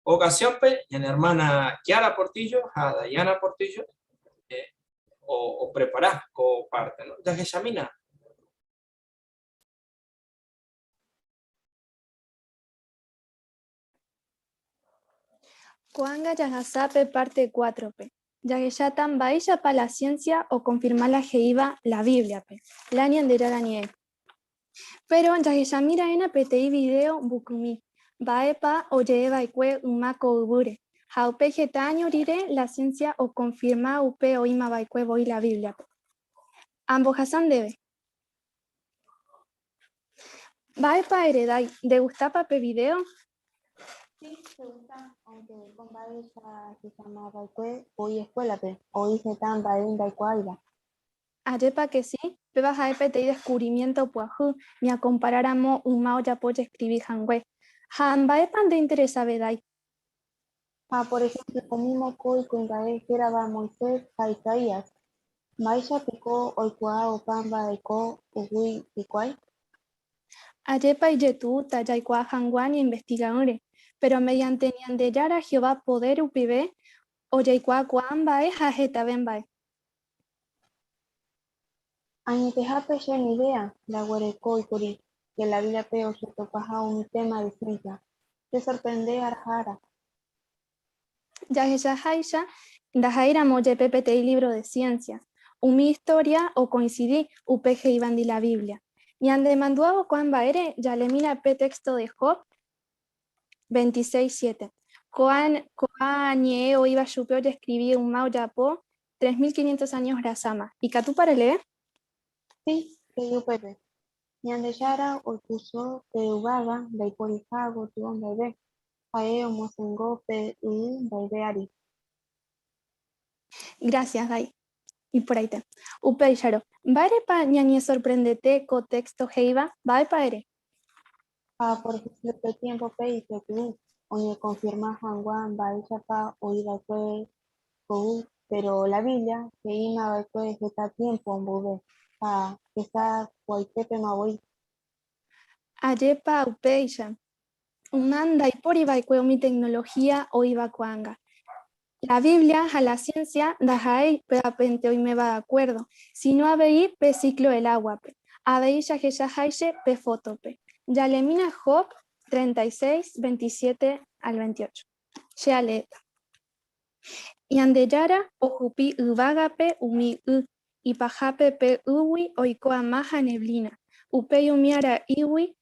Ocasión-pe, ñane hermana Kiara Portillo ha Dayana Portillo. oprepara ko parte, no? Jahechamína. Ko'ág̃a jahasa pe parte cuátrope. Jahecháta mba'éichapa la ciencia okonfirma la he'íva la Bíbliape, la Ñandejára Ñe'ẽ. Péro jahechami raẽna peteĩ vidéo mbykymi, mba'épa oje'e va'ekue yma ko yvýre, ha upéi heta áño rire la ciencia okonfirma upe oĩma va'ekue voi la Bíbliape. Ambohasa ndéve. Mba'épa eredái, ndegustápa pe vidéo? Sí, chegusta, aunque ko mba'e jahecháma va'ekue oĩ escuela-pe, oĩ heta mba'e ndaikuaáiva. Ajépa ke si, péva ha'e peteĩ descubrimiento pyahu ñakomparáramo yma ojapo ojeskrivi hangue. Ha mba'épa nde interesavedái? Ha por ejemplo umi mokõi kuimba'e hérava Moisés ha Isaías, mba'éicha piko oikuaa opa mba'eko oguy hikuái? Ajépa ijetu'úta jaikuaa hag̃ua ñainvestiga'ỹre, péro mediante Ñandejára Jehová podér rupive ojeikuaa ko'ã mba'e ha hetave mba'e. Añetehápe che ni idea ndaguerekói kuri ke la Bíbliape ojetopaha umi téma de ciencia. Che sorprende ára ha ára. Jahechaháicha, ndaha'éiramo jepe peteĩ lívro de ciencia, umi istória okoinsidi upe he'ívandi la Biblia. Ñanemandu'ávo ko'ã mba'ére jalemína pe téxto de Job 26, 7. Ko'ã ñe'ẽ oĩva chupe ojeskrivi yma ojapo 3500 años rasáma. Ikatúpa relee? Sí, he'i upépe. Ñandejára oipyso pe yvága ndaiporiha gotyo mba'eve, ha'e omosẽngo pe yvy mba'eve ári. Gracias, Dai. Iporãite. Upéicharõ, mba'érepa ñañesorprendete ko téxto he'íva? Mba'épa ere? Ha por ejemplo pe tiémpope ijetu'u oñekonfirma hag̃ua mba'éichapa oĩ va'ekue ko yvy, péro la Biblia he'íma va'ekue heta tiémpo mboyve ha hesa kuaitépema voi. Ajépa upéicha, yma ndaipóri va'ekue umi teknolohía oĩva ko'ág̃a. La Biblia ha la ciencia ndaha'éi pévapente oiméva de acuerdo, sino avei pe ciclo del aguape, avei jahechaháiche pe fótope. Jalemína Job 36, 27 al 28. Che aleéta. Ñandejára ohupi yvágape umi y, ipahápe pe ýgui oiko ama ha neblina, upéi umi ara'ígui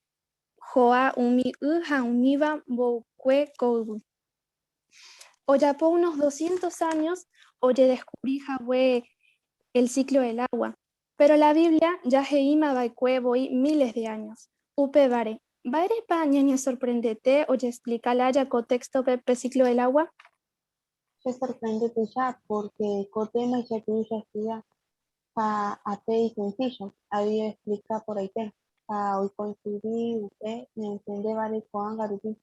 jo'a umi y ha umíva mboykue ko yvy. Ojapo unos doscientos años ojedescubri hague el ciclo del agua, péro la Biblia ja he'íma va'ekue voi miles de años. Upévare, mba'érepa ñañesorprendete ojeexplika lája ko téxtope pe ciclo del agua? Che sorprende tuicha pórke ko téma ijetu'u jaestudia ha ape isencillo, avei oexplika porãite ha oikoinsidi upe ñantendévare ko'ág̃a rupi.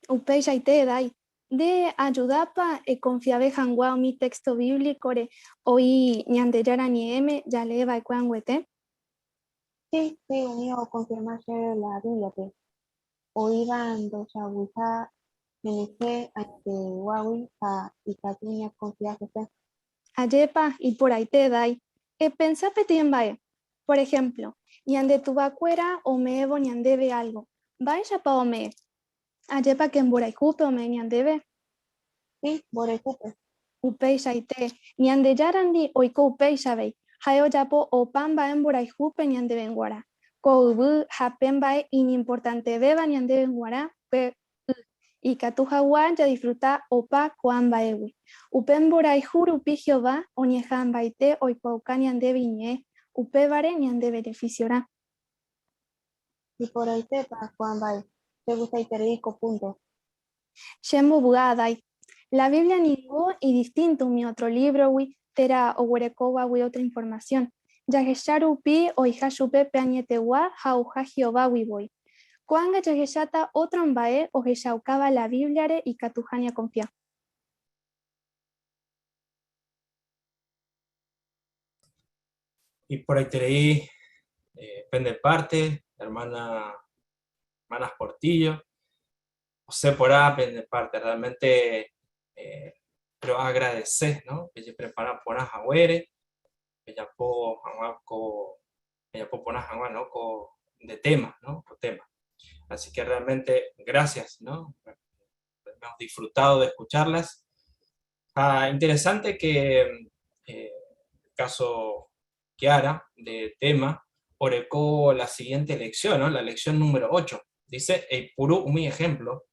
Upeichaite, Dai, nde ajudápa ekonfiave hag̃ua umi téxto bíblicore oĩ Ñandejára Ñe'ẽme jalee va'ekue ag̃uete? Si, si, umi okonfirma chéve la Bíbliape oĩva ndochaguyha henyhẽ añeteguágui ha ikatu ñakonfia hese. Ajépa iporãite, Dai, epensa peteĩ mba'e. Por ehémplo, ñande tuvakuéra ome'ẽvo ñandéve álgo, mba'éichapa ome'ẽ? Ajépa ke mborayhúpe ome'ẽ ñandéve? Sí, mborayhúpe. Upeichaite, Ñandejárandi oiko upéicha avei, ha'e ojapo opa mba'e mborayhúpe ñandéve g̃uarã. Ko yvy ha pe mba'e iñimportantevéva ñandéve g̃uarã pe y, ikatu hag̃ua jadisfruta opa ko'ã mba'égui. Upe mborayhu rupi Jehová oñeha'ãmbaite oikuaauka ñandéve Iñe'ẽ, upévare ñande benefisiorã. Iporãitépa ko'ã mba'e, chegustaiterei ko púnto. Che mbovy'a adái. La Biblia ningo idistinto umi ótro lívrogui térã oguerekóvagui ótra informasión. Jahecha rupi oĩha chupe pe añetegua ha ouha Jehovágui voi. Ko'ág̃a jahecháta ótro mba'e ohechaukáva la Bíbliare ikatuha ñakonfia. Iporãiterei pende parte, hermana, hermanas Portillo. Osẽ porã pende parte, realmente roagradece, no? Pejeprepara porã haguére. Pejapo hag̃ua ko, pejapo porã hag̃ua, no? Ko nde tema, no? Ko tema. Así que realmente gracias, no? Hemos disfrutado de escucharlas. Ah, interesante que eh, el caso Kiara de tema oreko la siguiente lección, ¿no? La lección número 8. Dice, Eipuru umi ejemplo,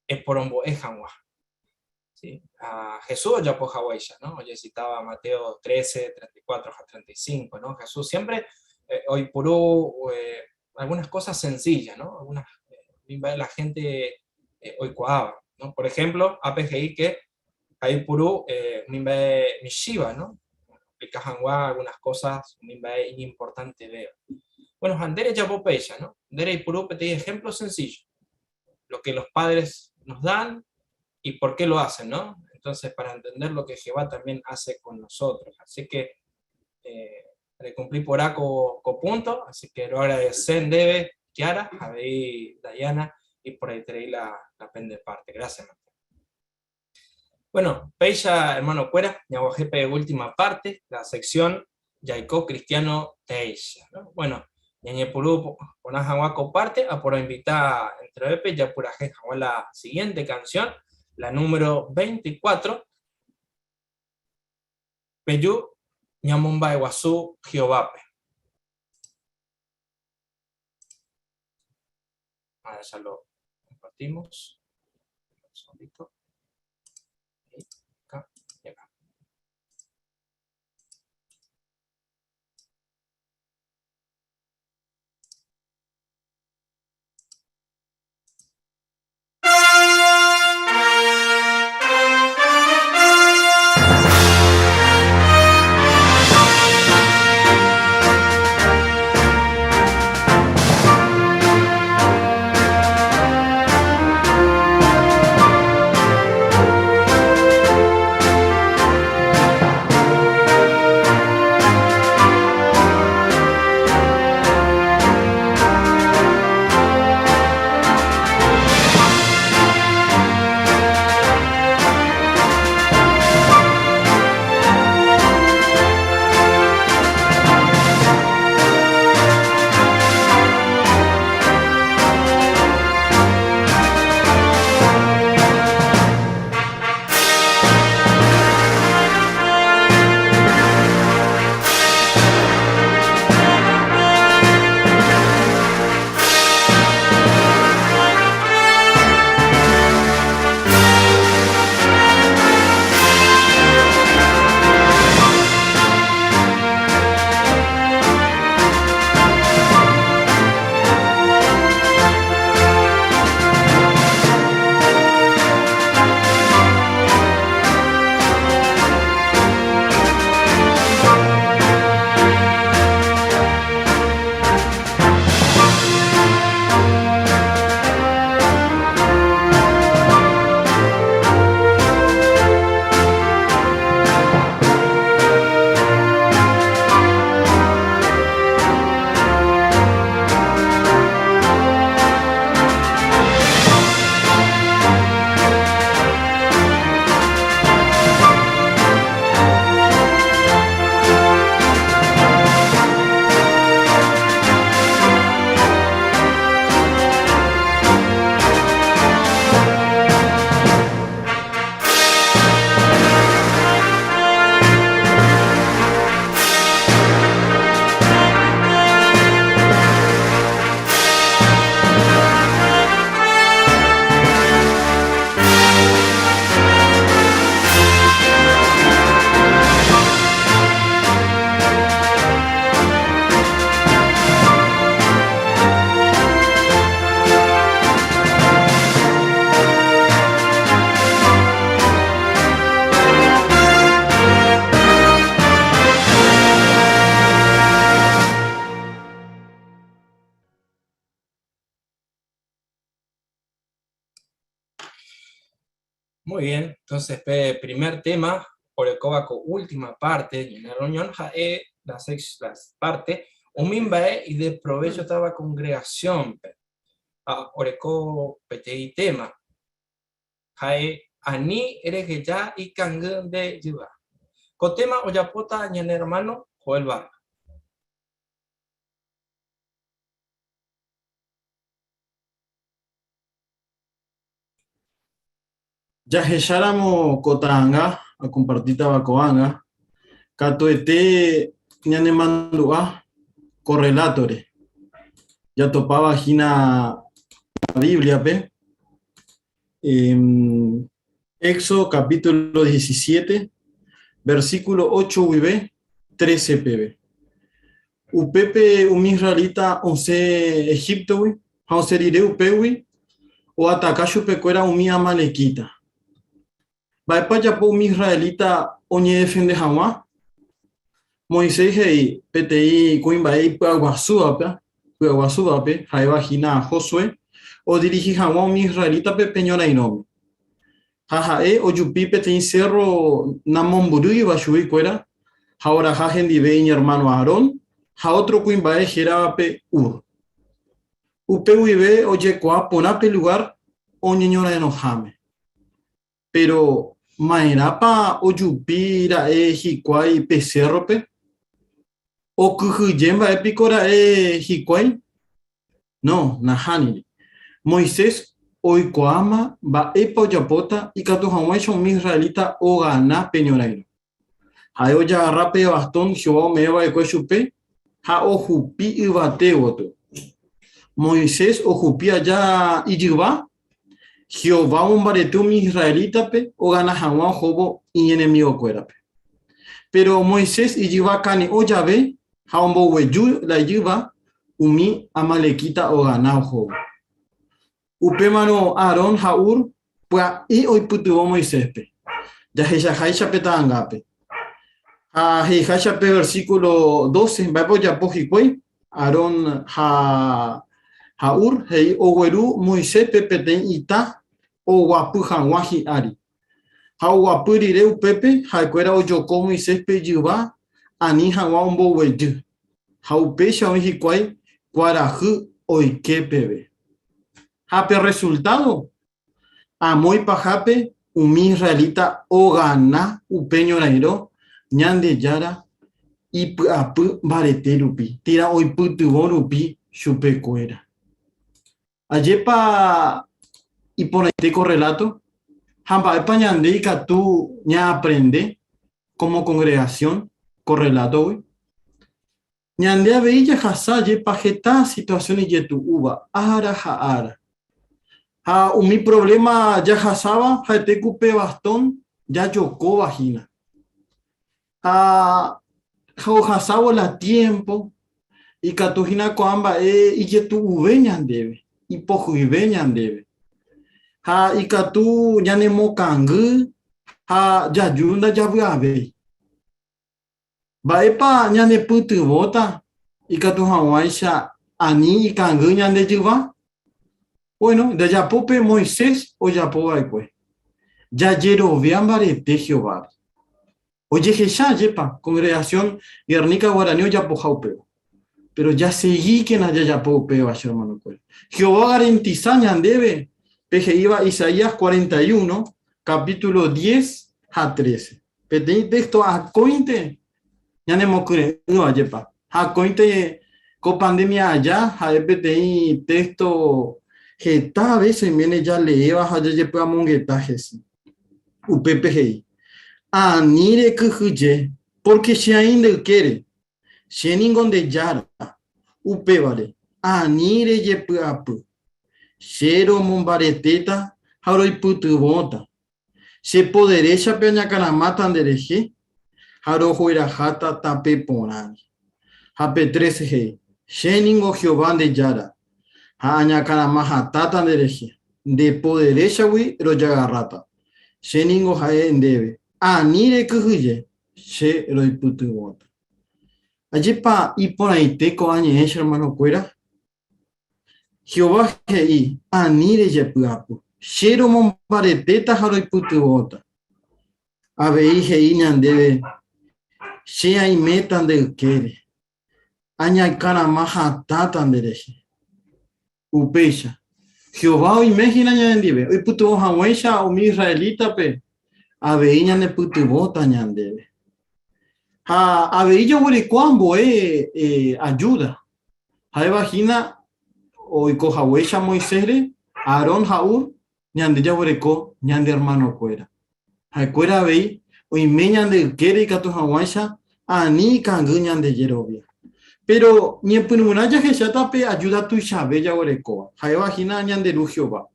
eporombo'e hag̃ua. ¿Sí? A Jesús ojapo haguéicha, ¿no? Oye citaba Mateo 13, 34 a 35, ¿no? Jesús siempre eh, oipuru eh, algunas cosas sencillas, ¿no? Algunas, eh, la gente eh, oikuaáva, ¿no? Por ejemplo, APGI que aipuru eh, mba'e michĩva, ¿no? Explica hag̃ua algunas cosas, umi mba'e iñimportantevéva. Bueno, ha nde rejapo péicha, ¿no? Nde reipuru peteĩ ejemplo sencillo, lo que los padres nos dan y por qué lo hacen, ¿no? Entonces, para entender lo que Jehová también hace con nosotros. Así que, eh, le cumplí por aco co punto, así que lo agradecen debe Kiara, Javi, Dayana, y por ahí traí la, la pende parte. Gracias, Mateo. Bueno, péicha, hermano cuera, ñaguajepe última parte, la sección Yaiko Cristiano Teixa. ¿no? Bueno, ñañepurú porã hag̃ua ko parte, aporoinvita entrevépe japurahe hag̃ua la siguiente canción, la número 24, Peju ñamomba'eguasu Jehovápe. Ahora ya lo compartimos. Un segundito. Acá y acá. Muy bien, entonces, primer tema, orekóva ko última parte, ñane reunión, ha'e la sexta parte, umi mba'e ideprovéchotava congregación-pe. Ha oreko peteĩ tema, ha'e ani reheja ikangy nde jyva. Ko tema ojapóta ñane hermano. Joel Vargas. Jahecháramo ko ta'anga akompartítava ko'ág̃a, katuete ñanemandu'a ko rrelátore jatopáva hína la Bíbliape, Éxodo capítulo 17, versículo 8 guive 13 peve. Upépe umi israelita osẽ Egíptogui ha osẽ rire upégui oataka chupekuéra umi amalequita. Mba'épa ojapo umi israelita oñedefende hag̃ua? Moisés he'i peteĩ kuimba'e ipy'aguasúvape, py'aguasúvape, ha'éva hína Josué, odirihi hag̃ua umi israelítape pe ñorairõme. Ha ha'e ojupi peteĩ sérro namombyrýiva chuguikuéra ha oraha hendive iñermáno Aarón ha ótro kuimba'e héravape Hur. Upe guive ojekuaa porã pe lugár oñeñorairõháme. Péro ma'erãpa ojupi ra'e hikuái pe sérrope? Okyhyje mba'e piko ra'e hikuái? No, nahániri. Moisés oikuaáma mba'épa ojapóta ikatu hag̃uáicha umi israelita ogana pe ñorairõ. Ha'e ojagarra pe vastón Jehová ome'ẽ va'ekue chupe ha ohupi yvate gotyo. Moisés ohupi aja ijyva, Jehová omombarete umi israelítape ogana hag̃ua ohóvo iñenemigokuérape. Péro Moisés ijyva kane'õ jave ha ombogueju la ijyva, umi amalequita ogana ohóvo. Upémarõ Aarón ha Hur pya'e oipytyvõ Moiséspe, jahechaháicha pe ta'angápe. Ha he'iháicha pe versíkulo 12, mba'épa ojapo hikuái? Aarón ha Hur he'i ogueru Moiséspe peteĩ ita oguapy hag̃ua hi'ári. Ha oguapy rire upépe, ha'ekuéra ojoko Moiséspe ijyva ani hag̃ua omboguejy. Ha upéicha oĩ hikuái kuarahy oike peve. Ha pe rresultádo? Amo ipahápe umi israelita ogana upe ñorairõ Ñandejára ipy'apy mbarete rupi térã oipytyvõ rupi chupekuéra. Ajépa iporãite ko rreláto? Ha mba'épa ñande ikatu ñaaprende kómo kongregasión ko rrelátogui? Ñande avei jahasa jepa heta situasión ijetu'úva ára ha ára. Ha umi provléma jahasáva ha'ete ku pe vastón jajokóva hína. Ha ohasávo la tiémpo, ikatu hína ko'ã mba'e ijetu'uve ñandéve, ipohyive ñandéve. Ha ikatu ñanemokangy ha jaju ndajavy'avéi. Mba'épa ñanepytyvõta ikatu hag̃uáicha ani ikangy ñande jyva? Bueno, jajapo pe Moisés ojapo va'ekue. Jajerovia mbarete Jehováre. Ojehecha ajépa kongregasión Guernica Guarani ojapoha upéva. Péro jasegíkena jajapo upéva, che hermanokuéra. Jehová ogarantisa ñandéve pe he'íva Isaías 41, capítulo 10 ha 13. Peteĩ texto akóinte ñanemokyre'ỹva jepa. Ha akóinte ko pandemia aja ha'e peteĩ texto heta vése oiméne jaleéva ha jajepy'amongeta hese. Upépe he'i, Ani rekyhyje, pórke che aĩ nde ykére, che ningo nde Jára, upévare ani rejepy'apy, che romombaretéta ha roipytyvõta, Che po deréchape añakãramáta nderehe ha rojueraháta tape porãre. Ha pe 13 he'i, Che ningo Jehová nde Jára, ha añakãrama hatãta nderehe, nde po deréchagui rojagarráta. Che ningo ha'e ndéve, Ani rekyhyje, che roipytyvõta. Ajépa iporãite ko'ã ñe'ẽ che ermanokuéra? Jehová he'i, Ani rejepy'apy, che romombaretéta ha roipytyvõta. Avei he'i ñandéve, Che aiméta nde ykére, añakãrama hatãta nderehe. Upéicha, Jehová oime hína ñanendive, oipytyvõ hag̃uáicha umi israelítape, avei ñanepytyvõta ñandéve. Ha avei jaguereko ambue ayuda. Ha'éva hína oiko haguéicha Moisés-re, Aarón ha Hur, ñande jaguereko ñande hermano-kuéra. Ha'ekuéra avei oime ñande ykére ikatu hag̃uáicha ani ikangy ñande jerovia. Péro ñepyrũrã jahecháta pe ajúda tuichave jaguerekóva, ha'éva hína ñande Ru Jehová.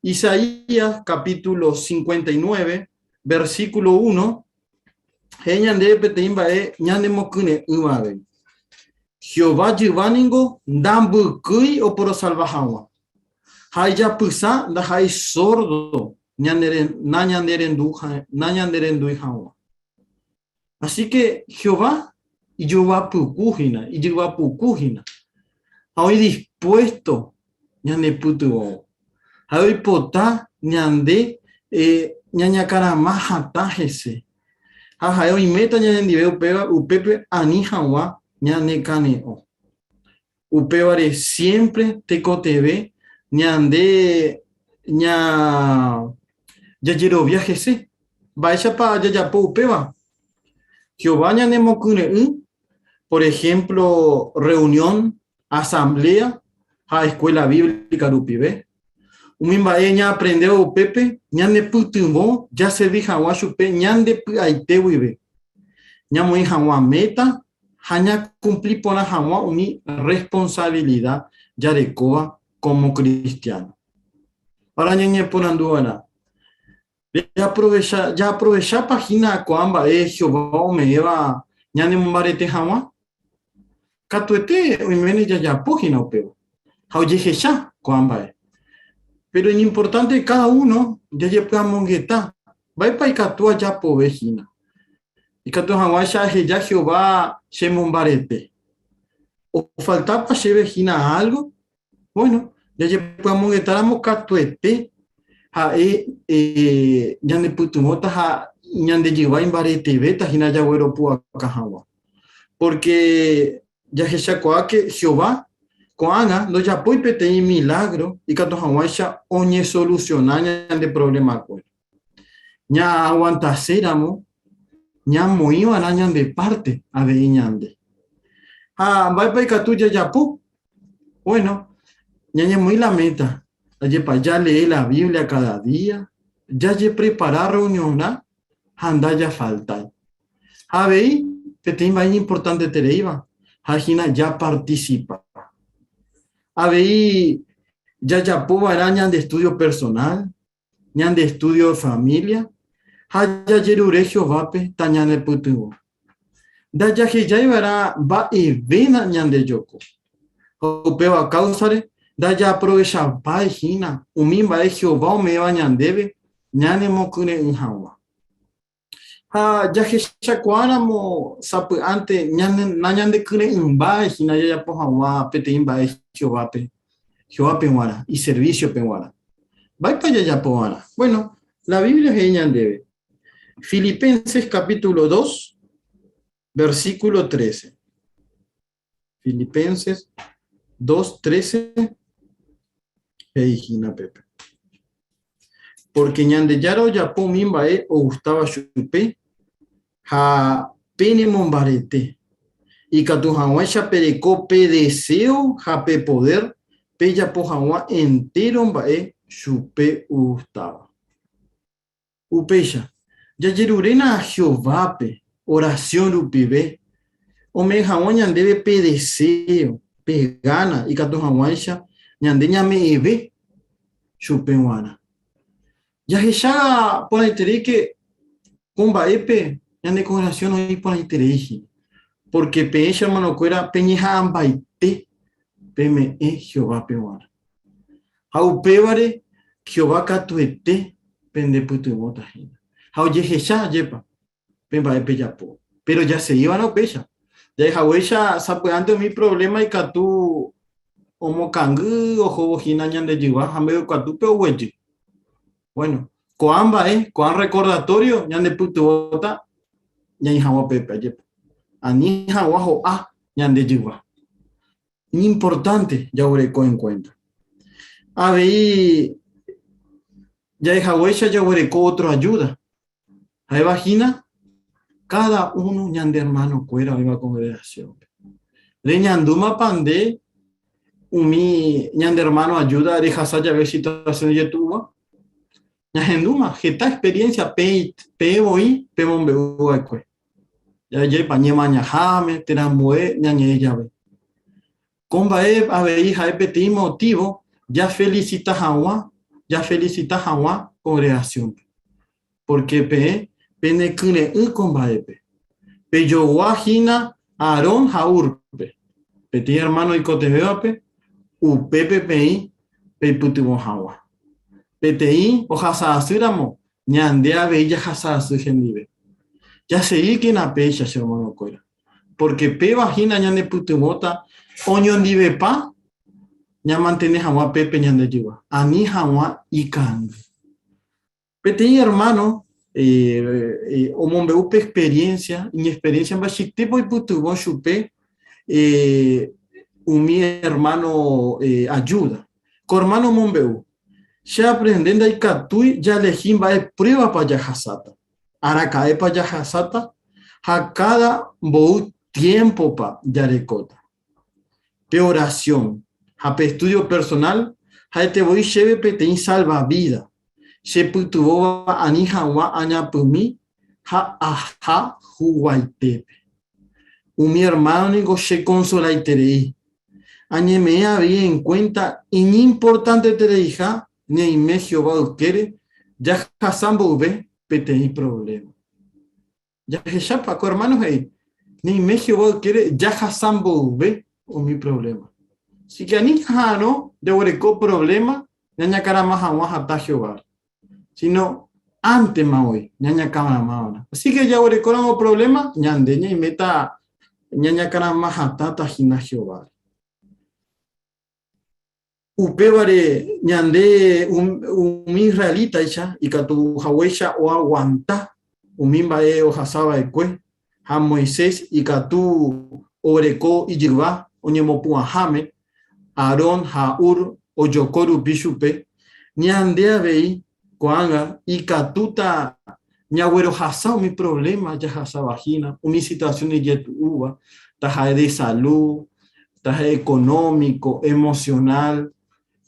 Isaías capítulo 59, versículo 1, he'i ñandéve peteĩ mba'e ñanemokyre'ỹva avei. Jehová jyva ningo ndambykýi oporosalva hag̃ua, ha ijapysa ndaha'éi sórdo nañanerendúi hag̃ua. Así que Jehová ijyvapyku hína, ijyvapuku hína, ha oĩ dispuesto ñanepytyvõvo. Ha'e oipota ñande eh, ñañakarama hatã hese. Ha ha'e oiméta ñanendive upéva, upépe ani hag̃ua ñanekane'õ. Upévare siémpre tekotevẽ ñande ña jajerovia hese. Mba'éichapa jajapo upéva? Jehová ñanemokyre'ỹ, por ehémplo, rreunión, asambléa ha eskuéla bíblica rupive. Umi mba'e ñaaprendéva upépe ñanepytyvõ jaservi hag̃ua chupe ñande py'aite guive, ñamoĩ hag̃ua méta ha ñakumpli porã hag̃ua umi rresponsavilida jarekóva kómo kristiáno. Ára ñañeporanduva'erã, Jaaprovechápa hína ko'ã mba'e Jehová ome'ẽva ñanemombarete hag̃ua? Katuete oiméne jajapo hína upéva ha ojehecha ko'ã mba'e. Péro iñimportánte káda uno jajepy'amongeta mba'épa ikatu ajapove hína ikatu hag̃uáicha aheja Jehová chemombarete. Ofaltápa chéve hína álgo? Bueno, jajepy'amongetáramo katuete ha'e ñanepytyvõta ha ñande jyva imbaretevéta hína jagueropu'aka hag̃ua. Pórke jahechakuaáke Jehová ko'ág̃a ndojapói peteĩ milágro ikatu hag̃uáicha oñesolusiona ñande provlemakuéra. Ñaaguantaséramo ñamoĩ va'erã ñande párte avei ñande. Ha mba'épa ikatu jajapo? Bueno, ñañemoĩ la méta, ajépa jalee la Biblia káda día, jajeprepara rreunionrã ha ndajafaltái. Ha avei peteĩ mba'e iñimportantetereíva ha hína japartisipa. Avei jajapo va'erã ñande estúdio personál, ñande estudio de familia ha jajerure Jehovápe tañanepytyvõ. Ndajahejái va'erã mba'eve ñandejoko. Ha upéva káusare ndajaaprovechapái hína umi mba'e Jehová ome'ẽva ñandéve ñanemokyre'ỹ hag̃ua. Ha jahechakuaáramo sapy'ánte nañandekyre'ỹmbái hína jajapo hag̃ua peteĩ mba'e Jehovápe, Jehovápe g̃uarã, iservísiope g̃uarã. Mba'épa jajapo va'erã? Bueno, la Biblia he'i ñandéve, Filipenses capítulo 2, versículo 13. Filipenses 2.13 he'i hína pépe. Pórke Ñandejára ojapo umi mba'e ogustáva chupe ha penemombarete, ikatu hag̃uáicha pereko pe deséo ha pe podér pejapo hag̃ua entéro mba'e chupe ogustáva. Upéicha, jajeruréna Jehovápe orasión rupive ome'ẽ hag̃ua ñandéve pe deséo, pe gána ikatu hag̃uáicha ñande ñame'ẽve chupe g̃uarã. Jahecha porãiterei ke ko mba'épe ñane kongregasión oĩ porãiterei hína, pórke peẽ che ermanokuéra peñeha'ãmbaite peme'ẽ Jehovápe g̃uarã. Ha upévare Jehová katuete pendepytyvõta hína. Ha ojehecha ajépa pe mba'e pejapo. Péro jasegi va'erã upéicha. Ja'ehaguéicha sapy'ánte umi provléma ikatu omokangy ohóvo hína ñande jyva ha mbeguekatúpe oguejy. Bueno, ko'ã mba'e, ko'ã recordatorio ñandepytyvõta ñaĩ hag̃ua upépe, ajépa. Ani hag̃ua ho'a ñande jyva. Iñimportánte jaguereko enkuénta. Avei ja'ehaguéicha jaguereko ótro ajúda, ha'éva hína Cada uno ñande hermano-kuéra oĩva congregación-pe. Reñandúmapa nde umi ñande hermano ayuda rehasa jave situación ijetu'úva? Ñahendúma heta experiencia peẽ voi pemombe'u va'ekue. Jajépa ñemañaháme térã ambue ñañe'ẽ jave. Ko mba'e avei ha'e peteĩ motivo jafelicita hag̃ua, jafelicita hag̃ua congregación-pe. Pórke peẽ penekyre'ỹ ko mba'épe. Pejogua hína Aarón ha Húrpe, peteĩ ermáno oikotevẽvape, upépe peĩ peipytyvõ hag̃ua. Peteĩ ohasa asýramo, ñande avei jahasa asy hendive. Jasegíkena péicha, che ermanokuéra, pórke péva hína ñanepytyvõta oñondivepa ñamantene hag̃ua pépe ñande jyva, ani hag̃ua ikangy. Peteĩ ermáno omombe'u pe experiencia, iñexperiencia mba'eichaitépa oipytyvõ chupe umi ermáno ayuda. Ko ermáno omombe'u, Che aaprende ndaikatúi jalehi mba'e pruébapa jahasáta, araka'épa jahasáta ha káda mboy tiémpopa jarekóta. Pe oración ha pe estudio personal ha'ete voi chéve peteĩ salvavida chepytyvõva ani hag̃ua añapymi ha aha huguaitépe. Umi hermano ningo chekonsolaiterei. Añeme'ẽ avei en cuenta iñimportantetereiha ñaime Jehová ykére jahasa mboyve peteĩ problema. Jahechápa ko ermáno he'i, Ñaime Jehová ykére jahasa mboyve umi provléma. Síke ani ñaha'arõ jaguereko provléma ñañakarama hag̃ua hatã Jehováre, síno ántema voi ñañakaramava'erã. Asíke jaguerekóramo provléma, ñande ñaiméta ñañakarama hatãta hína Jehováre. Upévare ñande umi israelítaicha ikatu haguéicha oaguanta umi mba'e ohasa va'ekue, ha Moisés ikatu oreko ijyva oñemopu'ãháme, Aarón ha Hur ojoko rupi chupe, ñande avei ko'ág̃a ikatúta ñaguerohasa umi provléma jahasáva hína, umi situasión ijetu'úva, taha'e de salu, taha'e ekonómiko, emosionál,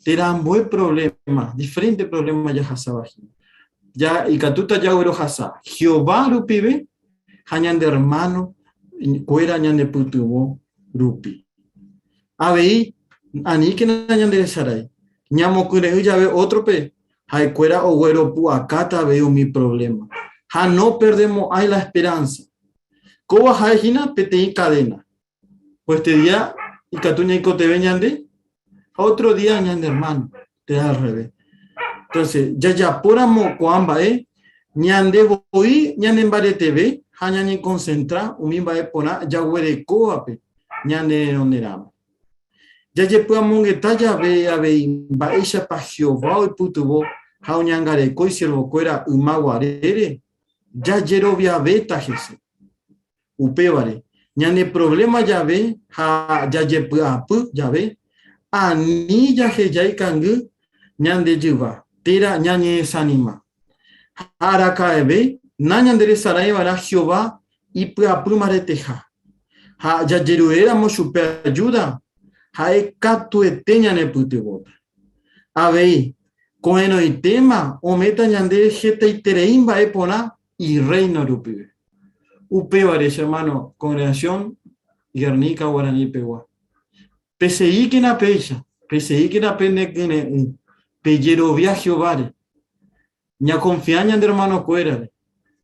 térã ambue provléma, diferénte provléma jahasáva hína. Ja ikatúta jaguerohasa Jehová rupive ha ñande ermáno kuéra ñanepytyvõ rupi. Avei, aníkena ñanderesarái, ñamokyre'ỹ jave ótrope, ha'ekuéra ogueropu'akáta avei umi provléma ha noperdemo'ãi la esperánsa. Kóva ha'e hína peteĩ kadéna. Pues día ikatu ñaikotevẽ ñande ha ótro día ñane ermáno, térã al revés. Entonces, jajapóramo ko'ã mba'e, ñande voi ñanembareteve ha ñañekonsentra umi mba'e porã jaguerekóvape ñane renonderãme. Jajepy'amongeta jave avei mba'éichapa Jehová oipytyvõ ha oñangareko isiervokuéra yma guarére, jajeroviavéta hese. Upévare, ñane provléma jave ha jajepy'apy jave, ani jaheja ikangy ñande jyva térã ñañedesanima. Ha araka'eve nañanderesarãiva'erã Jehová ipy'apy mbareteha. Ha jajeruréramo chupe ajúda, ha'e katuete ñanepytyvõta. Avei, ko'ẽrõitéma ome'ẽta ñandéve hetaiterei mba'e porã Irréino rupive. Upévare, che hermano, congregación Guernica Guarani pegua, peseíkena péicha, peseíkena pene kyre'ỹ, pejerovia Jehováre, ñakonfia ñande hermanokuérare,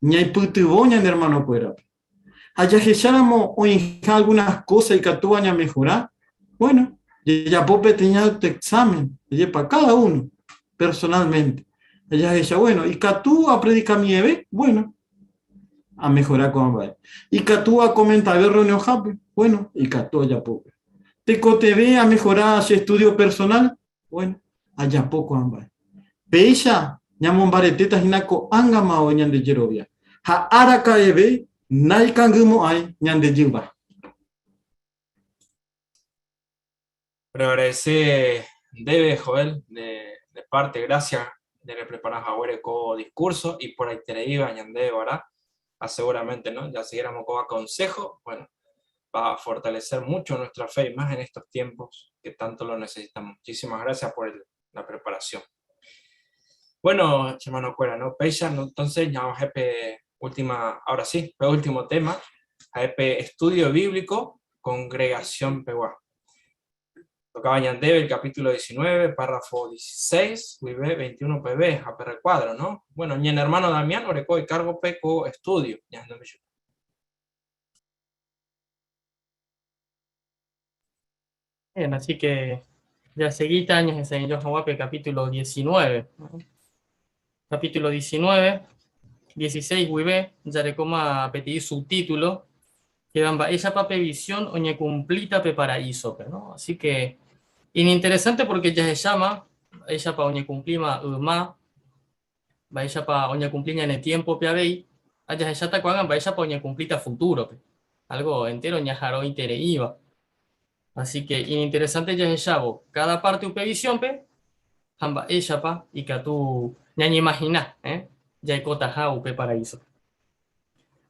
ñaipytyvõ ñande hermanokuérape. Ha jahecháramo oĩha algunas cosas ikatúva ñamehora, bueno, jajapo peteĩ autoexamen, jepa cada uno, personalmente. Jahecha, bueno, ikatu apredikamieve, bueno, amehora ko'ã mba'e. Ikatu akomentave reunionhápe, bueno, ikatu ajapo. Tekotevẽ amehora che estudio personal, bueno, ajapo ko'ã mba'e. Péicha ñamombaretéta hína ko'ág̃ama voi ñande jerovia, ha araka'eve naikangymo'ãi ñande jyva. Pero agradece ndéve, Joel, de parte, gracias de repreparar haguére ko discurso iporãitereíva ñandéve guarã. Ah, seguramente, ¿no? Ya siguiéramos con consejo, bueno, va a fortalecer mucho nuestra fe y más en estos tiempos que tanto lo necesitamos. Muchísimas gracias por la preparación. Bueno, hermano Cuera, ¿no? Pecha, ¿no? Entonces, ya jefe, última, ahora sí, último tema, jefe, estudio bíblico, congregación peguá. Tocaba Ñandebe, el capítulo 19, párrafo 16, UIB 21 PB, a per cuadro, ¿no? Bueno, ñen hermano Damián, oreco y cargo peco estudio. Bien, así que ya seguí años en San Jahuape, capítulo 19. ¿No? Capítulo 19, 16, UIB, ya le coma petit subtítulo, que van ella pape visión oñe cumplita pe paraíso, ¿no? Así que, interesante porque ya se llama, ella pa oñe cumplima uma, va ella pa oñe cumplina en el tiempo pe abei, allá se llama cuagan, va ella pa oñe cumplita futuro, pe. Algo entero ñajaró iba. Así que, interesante ya se llama, cada parte upe visión pe, hamba ella pa, y que tú ñañe imagina, ¿eh? Ya cota ja upe paraíso.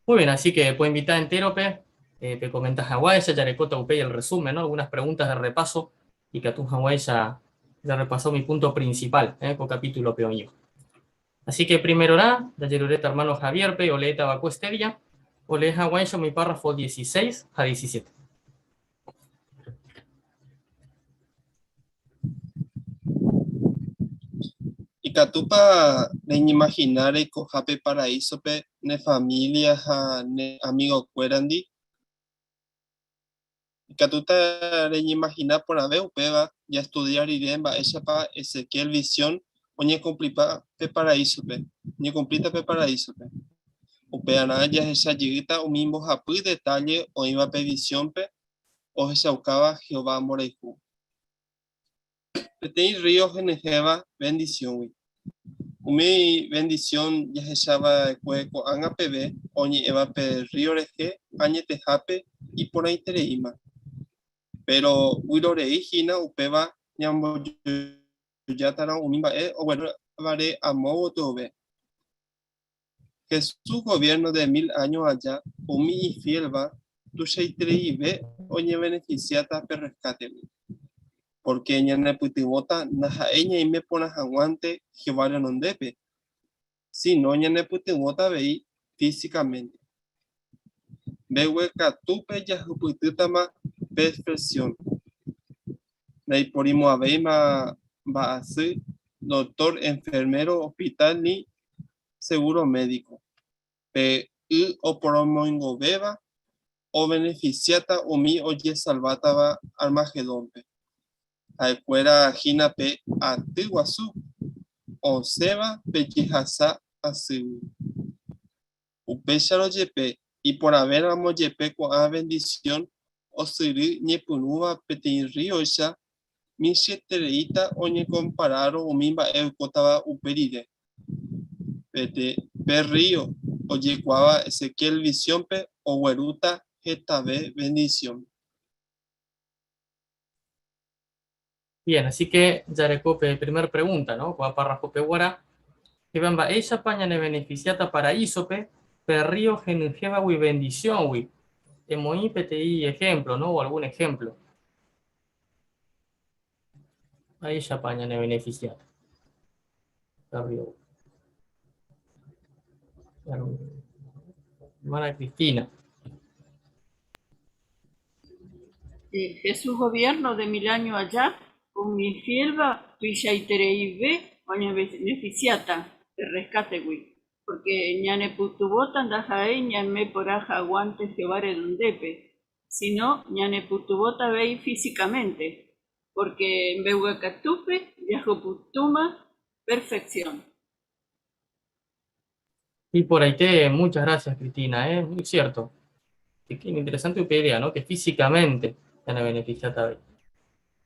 Muy bien, así que puedo invitar entero pe, te comentas Hawái, ya le upe y el resumen, ¿no? Algunas preguntas de repaso, y que tú Hawái ya, ya repasó mi punto principal, con capítulo peoño. Así que primero la, de Yerureta hermano Javier pe, oleeta bacuesteria, ole Hawái ya mi párrafo 16 a 17. Ikatúpa reñeimaginar reikohápe paraísope ne familia ha ne amigokuérandi. Ikatúta reñeimagina porãve upéva jaestudia rire mba'éichapa Ezequiel visión oñekumplipa pe paraísope, oñekumplíta pe paraísope. Upearã jahecha jeýta umi mbohapy detalle oĩva pe visiónpe ohechaukáva Jehová mborayhu. Peteĩ rrío henyhẽva vendisióngui. Umi vendisión jahechava'ekue ko'ág̃a peve oñe'ẽva pe rrío rehe añetehápe iporãitereíma. Péro vyrorei hína upéva ñambojojátarõ umi mba'e oguerúvare amo gotyove. Jesús goviérno de mil áño aja, umi ifiélva tuichaitereive oñevenefisiáta pe rreskátegui, pórke ñanepytyvõta ndaha'éi ñaime porã hag̃uánte Jehová renondépe, síno ñanepytyvõta avei físikamente. Mbeguekatúpe jahupytýtama perfeksión. Ndaiporimo'ãvéima mba'asy, doktór, enferméro, hospitál ni seguro médico. Pe y oporomoingovéva ovenefisiáta umi ojesalvátava Armagedónpe. Ha'ekuéra hína pe aty guasu osẽva pe jehasa asýgui. Upéicharõ jepe, iporãvéramo jepe ko'ã vendisión osyry ñepyrũva peteĩ rríoicha, michĩetereíta oñekomparárõ umi mba'e oikótava upe rire. Pe rrío ojekuaáva Ezequiel visiónpe oguerúta hetave vendisión. Bien, así que jareko pe primer pregunta, ¿no? Ko'ã párrafo-pe guarã, he'íva mba'éichapa ñanebeneficiáta paraíso-pe pe rrío henyhẽvagui bendición-gui. Emoĩ peteĩ ejemplo, ¿no? O algún ejemplo. Mba'éichapa ñanebeneficiáta pe rrío. Hermana Cristina. Jesús gobierno de mil año aja, umi ifiélva tuichaitereive oñebeneficiáta pe reskátegui, pórke ñanepytyvõta ndaha'éi ñaime porã haguãnte Jehová renondépe, síno ñanepytyvõta avei físikamente, pórke mbeguekatúpe jahupytýma perfeksión. Y por ahí te, muchas gracias Cristina, ¿eh? Muy cierto. Qué interesante tu idea, ¿no? Que físicamente te van a beneficiar también.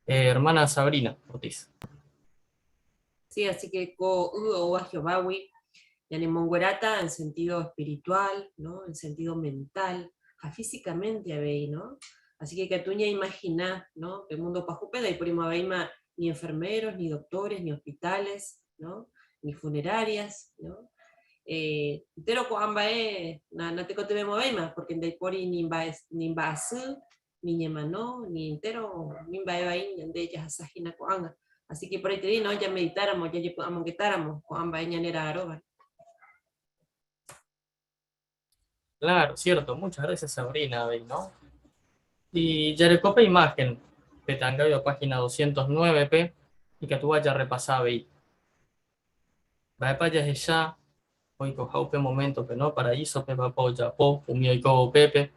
Hermana Sabrina Ortiz. Sí, así que ko y oúva Jehovágui, ñanemongueráta en sentido espiritual, ¿no? En sentido mental, ha físicamente avei, ¿no? Así que ikatu ñaimagina, ¿no? Pe mundo pahúpe ndaipórimo'ãvéima ni enfermeros, ni doctores, ni hospitales, ¿no? Ni funerarias, ¿no? Entéro ko'ã mba'e natekotevẽmo'ãvéima, pórke ndaipóri ni mba'asy, ni ñemano, ni entéro umi mba'e vai ñande jahasa hína ko'ág̃a. Así ke iporãiterei no jameditáramo, jajepy'amongetáramo ko'ã mba'e ñanera'arõva. Claro, cierto. Muchas gracias, Sabrina, ¿no? Y jarekope imagen, pe ta'angavi página 209 pe, ikatu jarepasa avei. Mba'épa jahecha oikoha upe momento-pe, no? Paraíso-pe, mba'épa ojapo umi oikóva upépe.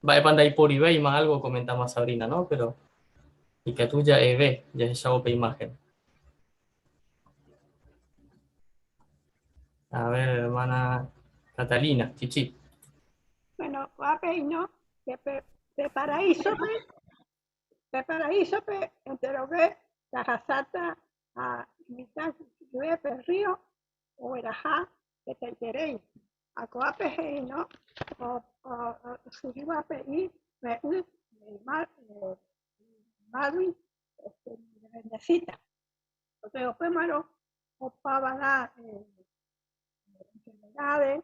Mba'épa ndaiporivéima algo comentaba Sabrina, ¿no? Pero ikatu ja'eve jahechávo pe imagen. A ver, hermana Catalina, Chichi. Bueno, guape no, de, de paraíso, de paraíso, enterove, la jasata, a mitad de río, o eraja, de teiterei. A coape no, o, o, o, i, me, u, mar, marui, este, bendecita. Porque opémaro, opábala, enfermedades,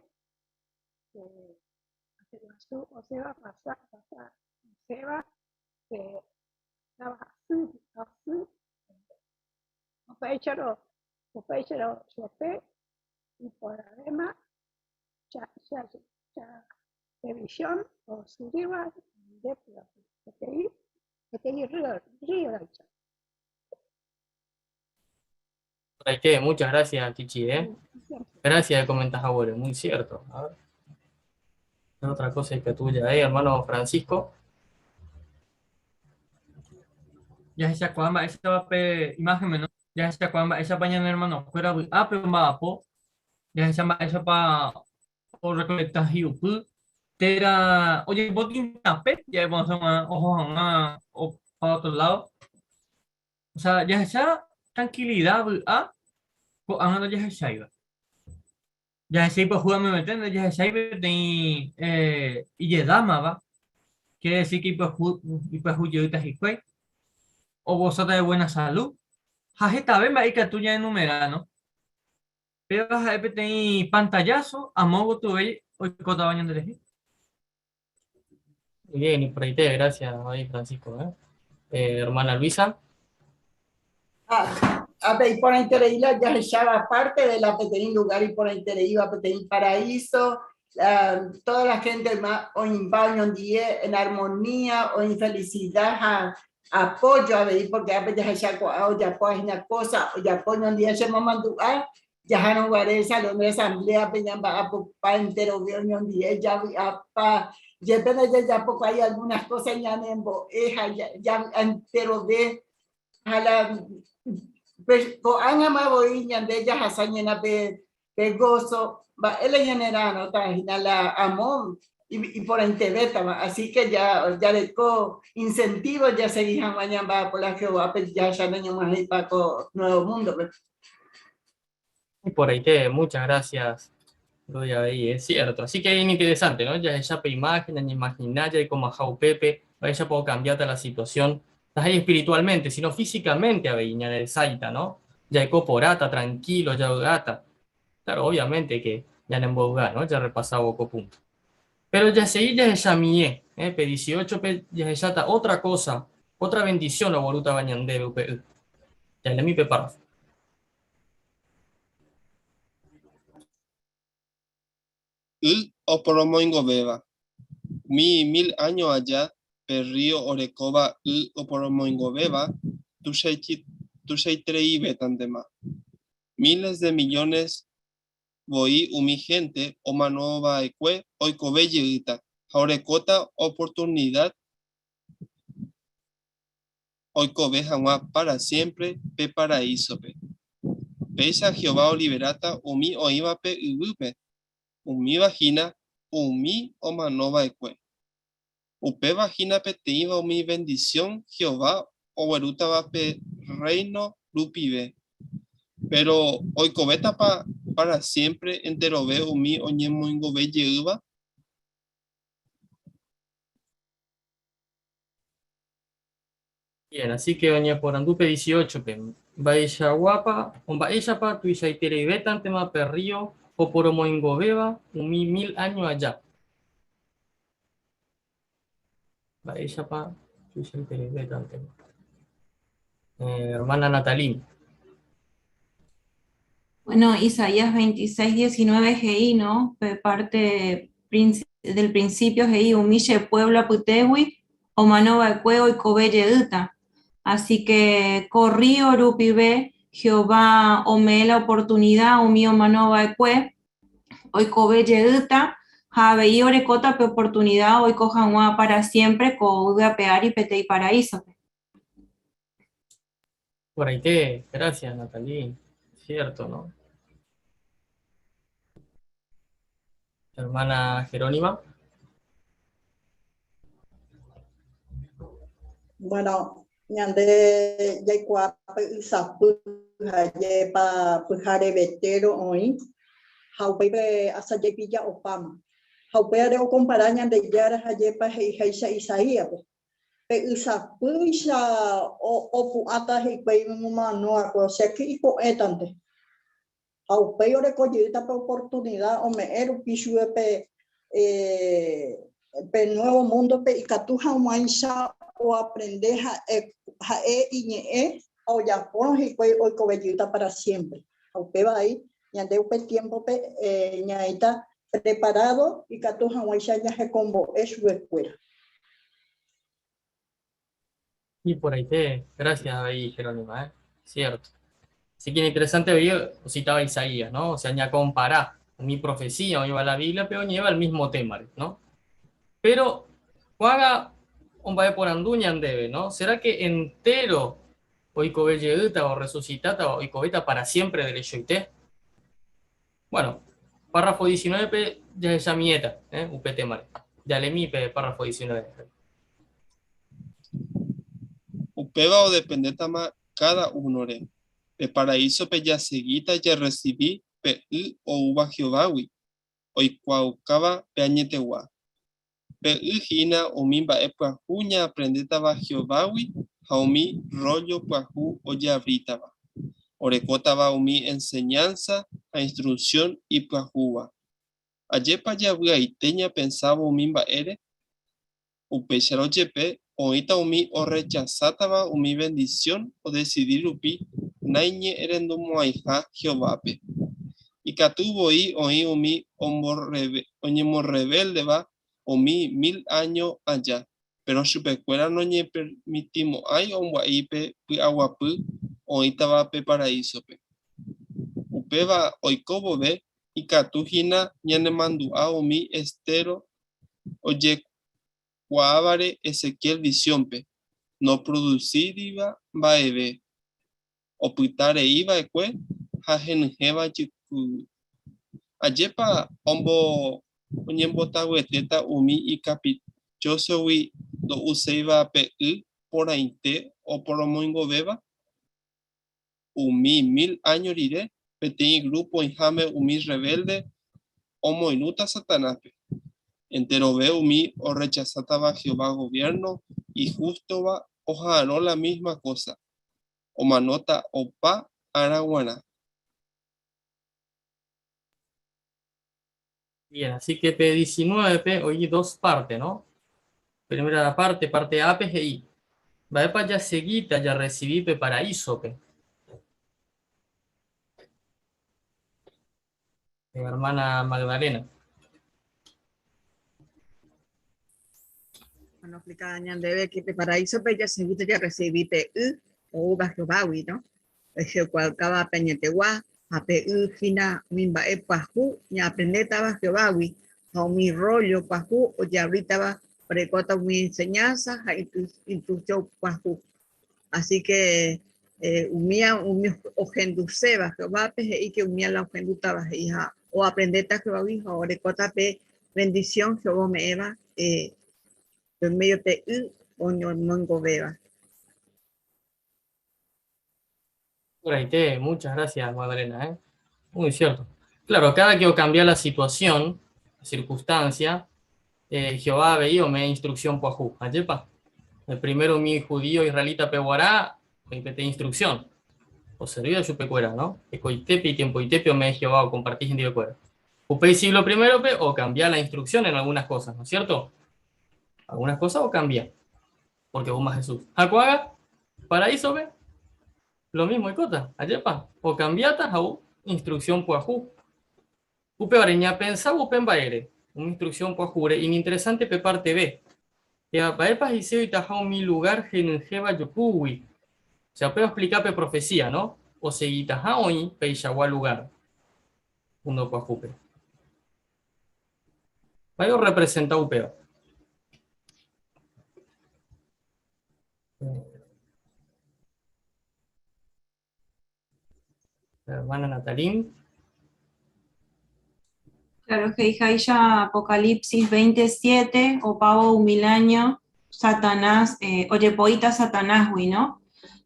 o se va a pasar, pasar, se va, se así, así, opécharo, opécharo, chope, y por además, cha, cha, cha, televisión, o suriba, de, de, de, río, río, qué, muchas gracias, Chichi, ¿eh? Gracias, comentas, abuelo, muy cierto. A ver. Otra cosa que tuya, ¿eh, hermano Francisco? Ya se acuamba, esa va pe imagen menos. Ya se acuamba, esa paña hermano, fuera ah, pero va po. Ya se llama esa pa o recolectar hiupu. Tera, oye, botín pe, ya vamos a una ojo una o para otro lado. O sea, ya esa tranquilidad, ah, ko'ág̃a ndajahecháiva. Jahechái pyahu amemete ndajahechái peteĩ ijedámava, quiere decir que ipyahu, ipyahu jeýta hikuái, ogozáta de buena salud, ha hetave mba'e ikatu ñaenumera, no? Péva ha'e peteĩ pantallazo amo gotyove oikótava ñanderehe. Muy bien, y por ahí te, gracias, ahí, Francisco. ¿eh? Hermana Luisa. Ah, a iporãiterei la jahecháva parte de la peteĩ lugar iporãitereíva peteĩ paraíso, toda la gente ma oĩmba oñondie en armonía, oĩ felicidad ha apoyo avei porque ápe jahecha ko'ã ojapo hína cosa, ojapo oñondie che momandu'a Jahárõ guare Salón de Asambléape ñamba'apopa enterove oñondive javy'apa, jepe ndajajapokuaái algunas cosas ñanembo'e ha javy'a enterove ha la ko'ág̃ama voi ñande jahasa ñena pe pe gozo mba'e la ñanera'arõta hína la amo iporãitevétava, así que ja jareko incentivo jasegi hag̃ua ñamba'apo la Jehovápe jahecha nañog̃uahẽipa ko nuevo mundo-pe. Por ahí te, muchas gracias, Gloria ahí, es cierto. Así que es interesante, ¿no? Ya esa imagen, ya imaginar, ya como a Pepe, ya puedo cambiarte la situación. Estás ahí espiritualmente, sino físicamente a Beña del Saita, ¿no? Ya porata, tranquilo, ya gata. Claro, obviamente que ya no ¿no? Ya repasaba poco punto. Pero ya seguí, ya es mie, ¿eh? P18, P, ya es otra cosa, otra bendición, la boruta bañande, UPU. Ya le mi párrafo. Y oporomoingovéva. Umi mil áño aja pe rrío orekóva y oporomoingovéva tuichaitereivétantema. Miles de millones voi umi hénte omanova'ekue oikove jeýta ha orekóta oportunidad oikove hag̃ua pára siémpre pe paraísope. Péicha Jehová oliveráta umi oĩvape yvýpe, umíva hína umi omano va'ekue. Upéva hína peteĩva umi vendisión Jehová oguerútava pe Rréino rupive. Péro oikovétapa pára siémpre enterove umi oñemoingove jeýva? Bien, así que oñeporandúpe 18-pe, mba'eichaguápa o mba'éichapa tuichaitereivétantema pe rrío Oporomoingovéva umi mil áño aja. Mba'éichapa tuichaitereivétantema. Hermana Natalí. Bueno, Isaías 26, 19 he'i, no? Pe parte del principio he'i umi che pueblo apytégui omano va'ekue oikove jeýta. Así que ko rrío rupive Jehová ome'ẽ la oportunida umi omano va'ekue oikove jeýta ha avei orekóta pe oportunida oiko hag̃ua pára siémpre ko yvy ape ári peteĩ paraísope. Porãite, gracias Natalie, cierto, no? Hermana Jerónima. Bueno, ñande jaikuaa pe ysapy ha'épa pyharevetérõ oĩ ha upéi pe asajepilla opáma. Ha upévare okompara Ñandejára ha'épa he'iháicha Isaíaspe. Pe ysapýicha opu'ãta hikuái omomano'akue, osea ke iko'ẽtante. Ha upéi oreko jeýta pe oportunida ome'ẽ rupi chupe pe pe nuevo múndope ikatu hag̃uáicha oaprende ha'e iñe'ẽ ha ojapórõ hikuái oikove jeýta pára siémpre. Ha upéva ai ñande upe tiémpope ñaĩta preparádo ikatu hag̃uáicha ñahekombo'e chupekuéra. Iporãite, gracias avei Jerónima, eh? Cierto. Así que interesante avei ocitaba Isaías, no? O sea, ñacompara umi profecía oĩva la Biblia-pe oñe'ẽva el mismo tema-re, no? Pero ko'ág̃a omba'eporandu ñandéve, no? Será que entero oikove jeýtava o resucitátava oikovéta para siempre derechoite? Bueno, párrafo 19-pe jahechamiéta, eh, upe témare. Jalemi pe párrafo 19. Upéva odependétama káda únore. Pe paraísope jasegíta jarresivi pe y oúva Jehovágui, oikuaaukáva pe añetegua. Pe y hína umi mba'e pyahu ñaaprendétava Jehovágui ha umi rróllo pyahu ojeavrítava, orekótava umi enseñánsa ha instruksión ipyahúva. Ajépa javy'aite ñapensávo umi mba'ére? Upéicharõ jepe, oĩta umi orrechasátava umi vendisión odesidi rupi naiñe'ẽrendumo'ãiha Jehovápe. Ikatu voi oĩ umi oñemorrevéldeva umi mil áño aja, péro chupekuéra noñepermitimo'ãi ombyai pe py'aguapy oĩtava pe paraísope. Upéva oiko vove, ikatu hína ñanemandu'a umi estéro ojekuaávare Ezequiel visiónpe, noprodusíriva mba'eve, opyta rei va'ekue ha henyhẽva jykýgui. Ajépa oñembotavyetéta umi ikapichósogui ndo'uséiva pe y porãite oporomoingovéva? Umi mil áño rire, peteĩ grúpo oĩháme umi rrevélde omoirũta Satanáspe. Enterove umi orrechasátava Jehová goviérno ihústova oha'arõ la mísma kósa, omanóta opa ára g̃uarã. Bien, así que pe 19-pe oĩ dos parte, no? Primera parte, parte A-pe he'i, Mba'épa jasegíta jarresivi pe paraísope? Hermana Magdalena. Bueno, explica ñandéve que pe paraísope jasegíta jarresivi pe y oúva Jehovágui, no? Ojeikuaaukáva pe añetegua ha pe y hína umi mba'e pyahu ñaaprendétava Jehovágui ha umi rróllo pyahu ojeavrítava orekóta umi enseñánsa ha instruksión pyahu. Así ke umía umi ohenduséva Jehovápe he'i ke umía la ohendútava he'i ha oaprendéta Jehovágui ha orekóta pe vendisión Jehová ome'ẽva por médio pe y oñomoingovéva. Porãite, muchas gracias Magdalena, ¿eh? Muy cierto. Claro, cada que cambia la situación, la circunstancia, eh, Jehová avei ome'ẽ instrucción pyahu. Ajépa? El primero umi judío israelita peguarã oĩ peteĩ instrucción. Oservíva chupekuéra, no? Hekoitépe, itiempoitépe ome'ẽ Jehová okomparti hendivekuéra. Upéi siglo primero-pe okambia la instrucción en algunas cosas, ¿no es cierto? Algunas cosas okambia, porque oúma Jesús. Ha ko'ág̃a, paraíso-pe, lo mismo oikóta, ajépa, okambiáta ha ou instrucción pyahu. Upévare, ñapensávo upe mba'ére, umi instrucción pyahúre, iñinteresante pe parte B, Péva mba'épa he'ise oĩtaha umi lugár henyhẽva jopúgui? Osea, upéva oexplika pe profesía, no? Osegitaha oĩ peichagua lugár múndo pyahúpe. Mba'e orrepresenta upéva? Hermana Natalín. Claro, he'iháicha Apocalipsis 27, opávo umi mil áño, Satanás, eh, ojepoíta Satanásgui, no?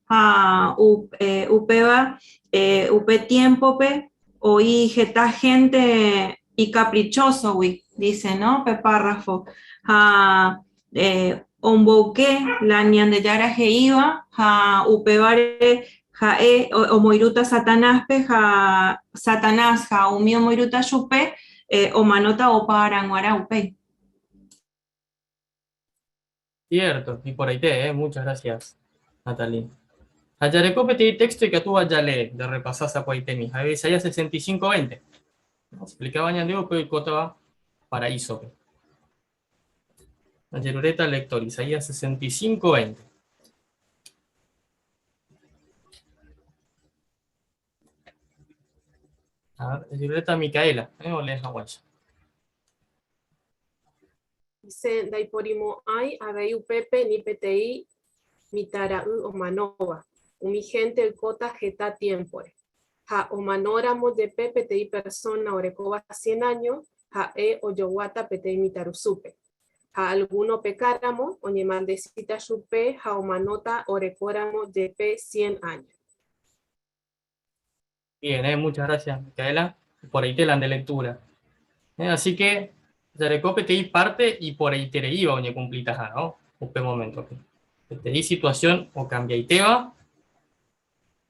Ha eh, upéva, eh, upe tiémpope oĩ heta hénte icaprichósogui, dice, no? Pe párrafo. Ha eh, omboyke la Ñandejára he'íva ha upévare ha'e omoirũta Satanáspe ha Satanás ha umi omoirũta chupe eh, omanóta opa ára g̃uarã upéi. Cierto, y por ahí te, muchas gracias, Natalie. Ha jareko peteĩ texto ikatúva jalee, jarrepasa sakuaitemi, ha'e Isaías 65, 20. Explicaba ñandéve upe oikótava paraísope. Ajeruréta lector, Isaías 65, 20. A ver, ajeruréta Micaela, eh, olee hag̃uáicha. He'ise ndaiporimo'ãi avei upépe ni peteĩ mitãra'y omanóva, umi hénte oikóta heta tiémpore. Ha omanóramo jepe peteĩ persóna orekóva cien áño, ha'e ojoguáta peteĩ mitãrusúpe. Ha algúno opekáramo, oñemaldesíta chupe ha omanóta orekóramo jepe cien áño. Bien, muchas gracias, Micaela, por ahí te la de lectura. Así que, jareko peteĩ parte iporãitereíva oñekumplitaha, no? Upe momento-pe. Peteĩ situación okambiaitéva,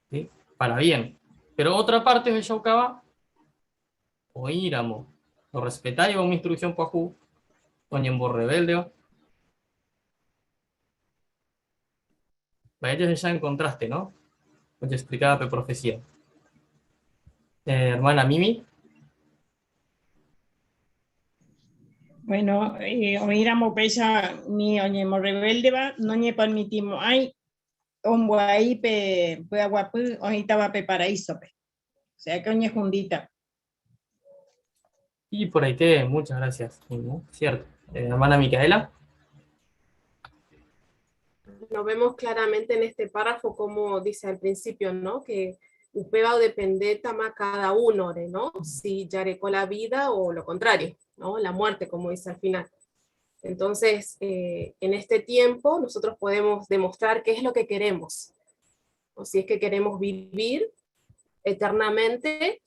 ¿sí? Para bien. Pero otra parte ohechaukáva oĩramo ndorrespetáiva umi instrucción pyahu, oñemborrebeldeva. Mba'e jahecha en contraste, no? Ojexplicaba pe profecía. Hermana Mimi. Bueno, oĩramo upéicha umi oñemorrebeldeva noñepermitimo'ãi ombyai pe py'aguapy oĩtava pe paraísope. O sea que oñehundíta. Y por ahí te, muchas gracias, Mimi, cierto. Hermana Micaela. Lo vemos claramente en este párrafo, como dice al principio, ¿no? Que upéva odependétama cada uno, ¿no? Si jareko la vida o lo contrario, ¿no? La muerte, como dice al final. Entonces, en este tiempo nosotros podemos demostrar qué es lo que queremos. O si es que queremos vivir eternamente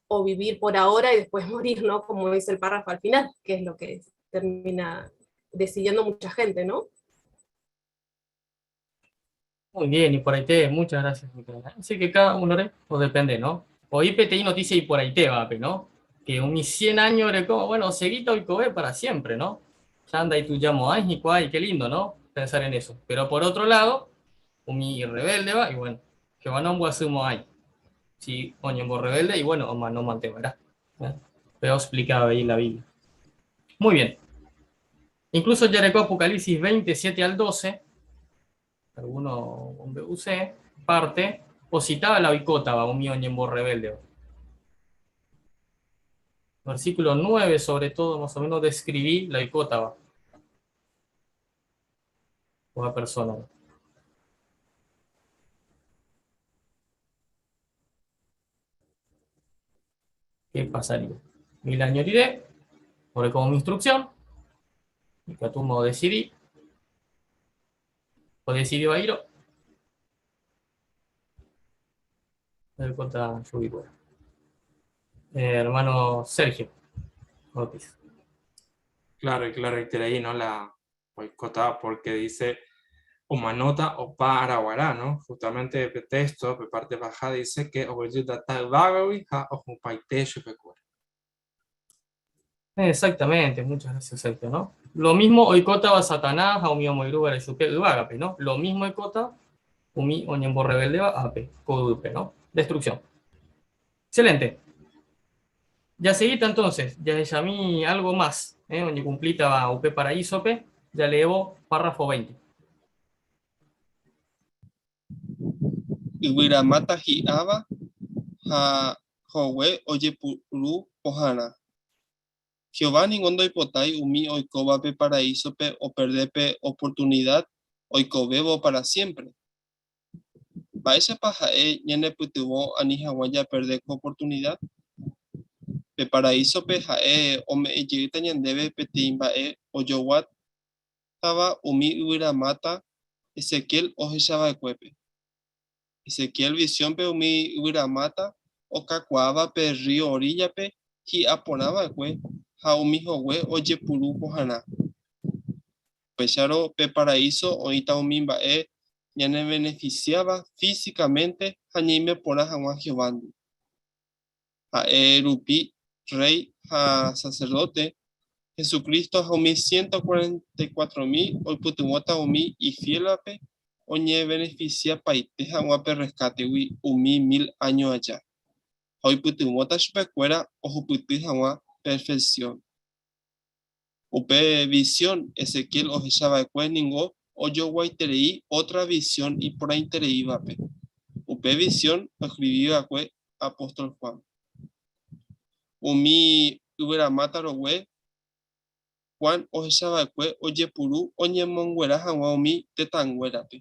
o vivir por ahora y después morir, ¿no? Como dice el párrafo al final, que es lo que termina decidiendo mucha gente, ¿no? Muy bien, y por ahí te, muchas gracias, Micaela. Así que cada uno de, o depende, ¿no? O IPTI noticia y por ahí te va, ¿no? Que un 100 años de como, bueno, seguito y cobe para siempre, ¿no? Ya anda y tú llamo, ay, y cuay, qué lindo, ¿no? Pensar en eso. Pero por otro lado, umi rebelde va, y bueno, que van a un guasumo ay. Sí, oñembo rebelde, y bueno, oma no mantenerá. ¿Eh? Pero explicaba ahí la Biblia. Muy bien. Incluso Jericó Apocalipsis 27 al 12, alguno un BUC, parte, o citaba la oikótava, umi oñembo rebelde. Versículo 9, sobre todo, más o menos, describí la oikótava. Una persona. ¿Qué pasaría? Mil años diré, porque como mi instrucción, y que tú decidí, o decidí va a ir, el contra Hermano Sergio Ortiz. Claro, y claro, y te ahí, ¿no? La boicota porque dice omanota o paraguará, ¿no? Justamente el texto, de parte baja, dice que obeyi ha ojupaite chupekuéra. Exactamente, muchas gracias, Sergio, ¿no? Lo mismo oikótava Satanás ha umi omoirũvare chupe yvágape, ¿no? Lo mismo oikóta umi oñemborrebeldéva ápe, ko yvýpe, ¿no? Destrucción. Excelente. Jaseguíta entonces, jahechami algo más, ¿eh? oñekumplítava upe paraísope, jaleévo párrafo 20. Yvyramáta hi'áva ha hogue ojepuru pohãrã. Jehová ningo ndoipotái umi oikóva pe paraísope operde pe oportunida oikovévo pára siémpre. Mba'éichapa ha'e ñanepytyvõ ani hag̃ua japerde ko oportunida? Pe paraísope ha'e ome'ẽ jeýta ñandéve peteĩ mba'e ojoguátava umi yvyramáta Ezequiel ohechava'ekuépe. Ezequiel visiónpe umi yvyramáta okakuaáva pe rrío oríllape hi'a porã va'ekue ha umi hogue ojepuru pohãrã. Upéicharõ pe paraíso oĩta umi mba'e ñanevenefisiáva físikamente ha ñaime porã hag̃ua Jehovándi. Ha'e rupi Rréi ha Saserdóte, Jesucristo ha umi 144 mil oipytyvõta umi ifiélvape oñevenefisiapaite hag̃ua pe rreskátegui umi mil áño aja, ha oipytyvõta chupekuéra ohupyty hag̃ua perfeksión. Upe visión Ezequiel ohecha va'ekue ningo ojoguaiterei ótra visión iporãitereívape. Upe visión oeskrivi va'ekue apóstol Juan. Umi yvyramáta rogue Juan ohecha va'ekue ojepuru oñemonguera hag̃ua umi tetãnguérape.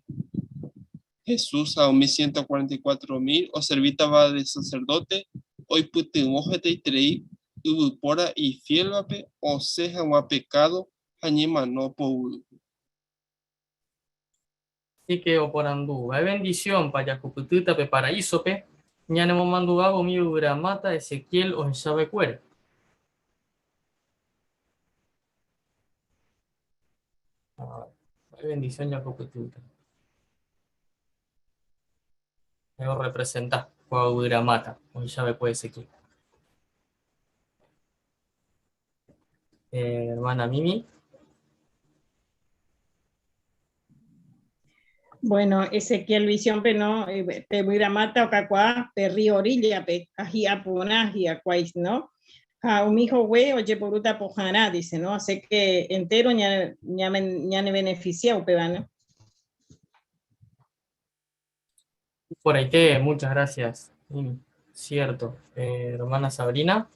Jesús ha umi 144 mil oservítava de saserdóte oipytyvõ hetaiterei yvypóra ifiélvape osẽ hag̃ua pekádo ha ñemano poguýgui. Así que oporandu, Mba'e bendiciónpa jahupytýta pe paraísope ñanemomandu'ávo umi yvyramáta Ezequiel ohecha va'ekuére? Mba'e bendición jahupytýta? Orrepresenta ko yvyramáta ohecha va'ekue Ezequiel. Hermana Mimi. Bueno, Ezequiel visión pe no, pe yvyramáta okakuaa pe río oríllape, ha hi'aporã hi'akuáis, no? Ha umi hogue ojeporúta pohãrã, dice, no? Así que entero ñane beneficia upéva, no? Por ahí te, muchas gracias. Mimi. Cierto. Hermana Sabrina.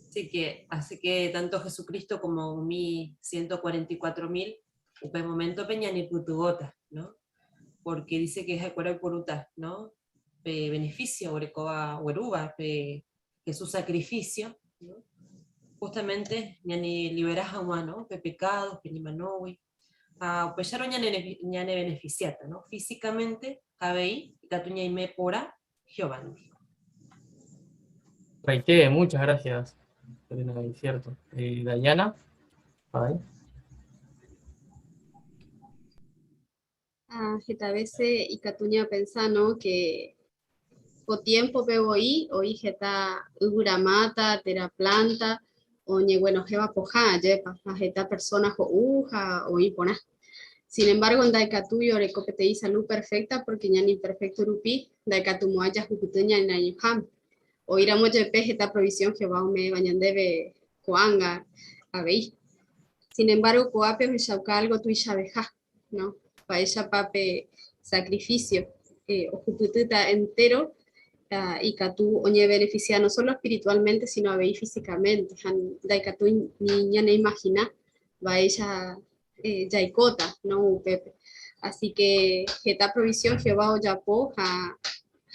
Sí, que hace que tanto Jesucristo como umi 144.000, upe momento pe ñanepytyvõta, ¿no? Porque dice que ha'ekuéra oiporúta, ¿no? Pe beneficio orekóva oguerúva, pe Jesús sacrificio, ¿no? Justamente ñanelibera hag̃ua, ¿no? Pe pecado, pe ñemanógui. Ha upéicharõ ñanebeneficiáta, ¿no? Físicamente avei ikatu ñaime porã Jehovándi. Raite, muchas gracias. Sabrina, es cierto. Dayana. Bye. Ah, heta vece ikatu ñapensa, ¿no? Que ko tiempo-pe voi oĩ heta yvyramáta térã planta oñeguenohẽva pohã, ajépa, ha heta persona ho'u ha oĩ porã. Sin embargo, ndaikatúi oreko peteĩ salud perfecta porque ñane imperfecto rupi ndaikatumo'ãi jahupyty ñaneañoháme. Oĩramo jepe heta provisión Jehová ome'ẽva ñandéve ko'ág̃a avei. Sin embargo, ko'ápe ohechauka algo tuichaveha, no? Mba'éichapa pe sacrificio ohupytýta entero ikatu oñebeneficia no solo espiritualmente, sino avei físicamente, ha ndaikatúi ni ñaneimagina mba'éicha jaikóta, no, upépe. Así que heta provisión Jehová ojapo ha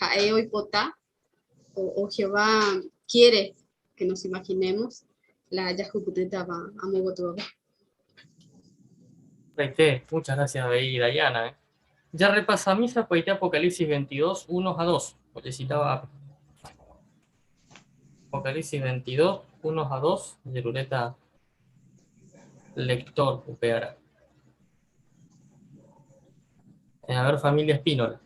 ha'e oipota o Jehová quiere que nos imaginemos la jahupytýtava amo gotyove. Raite, muchas gracias, Bey Dayana. Ya repasa misa, poite Apocalipsis 22, 1 a 2. Porque citaba Apocalipsis 22, 1 a 2, Yerureta lector, upearã. A ver, familia Espínola.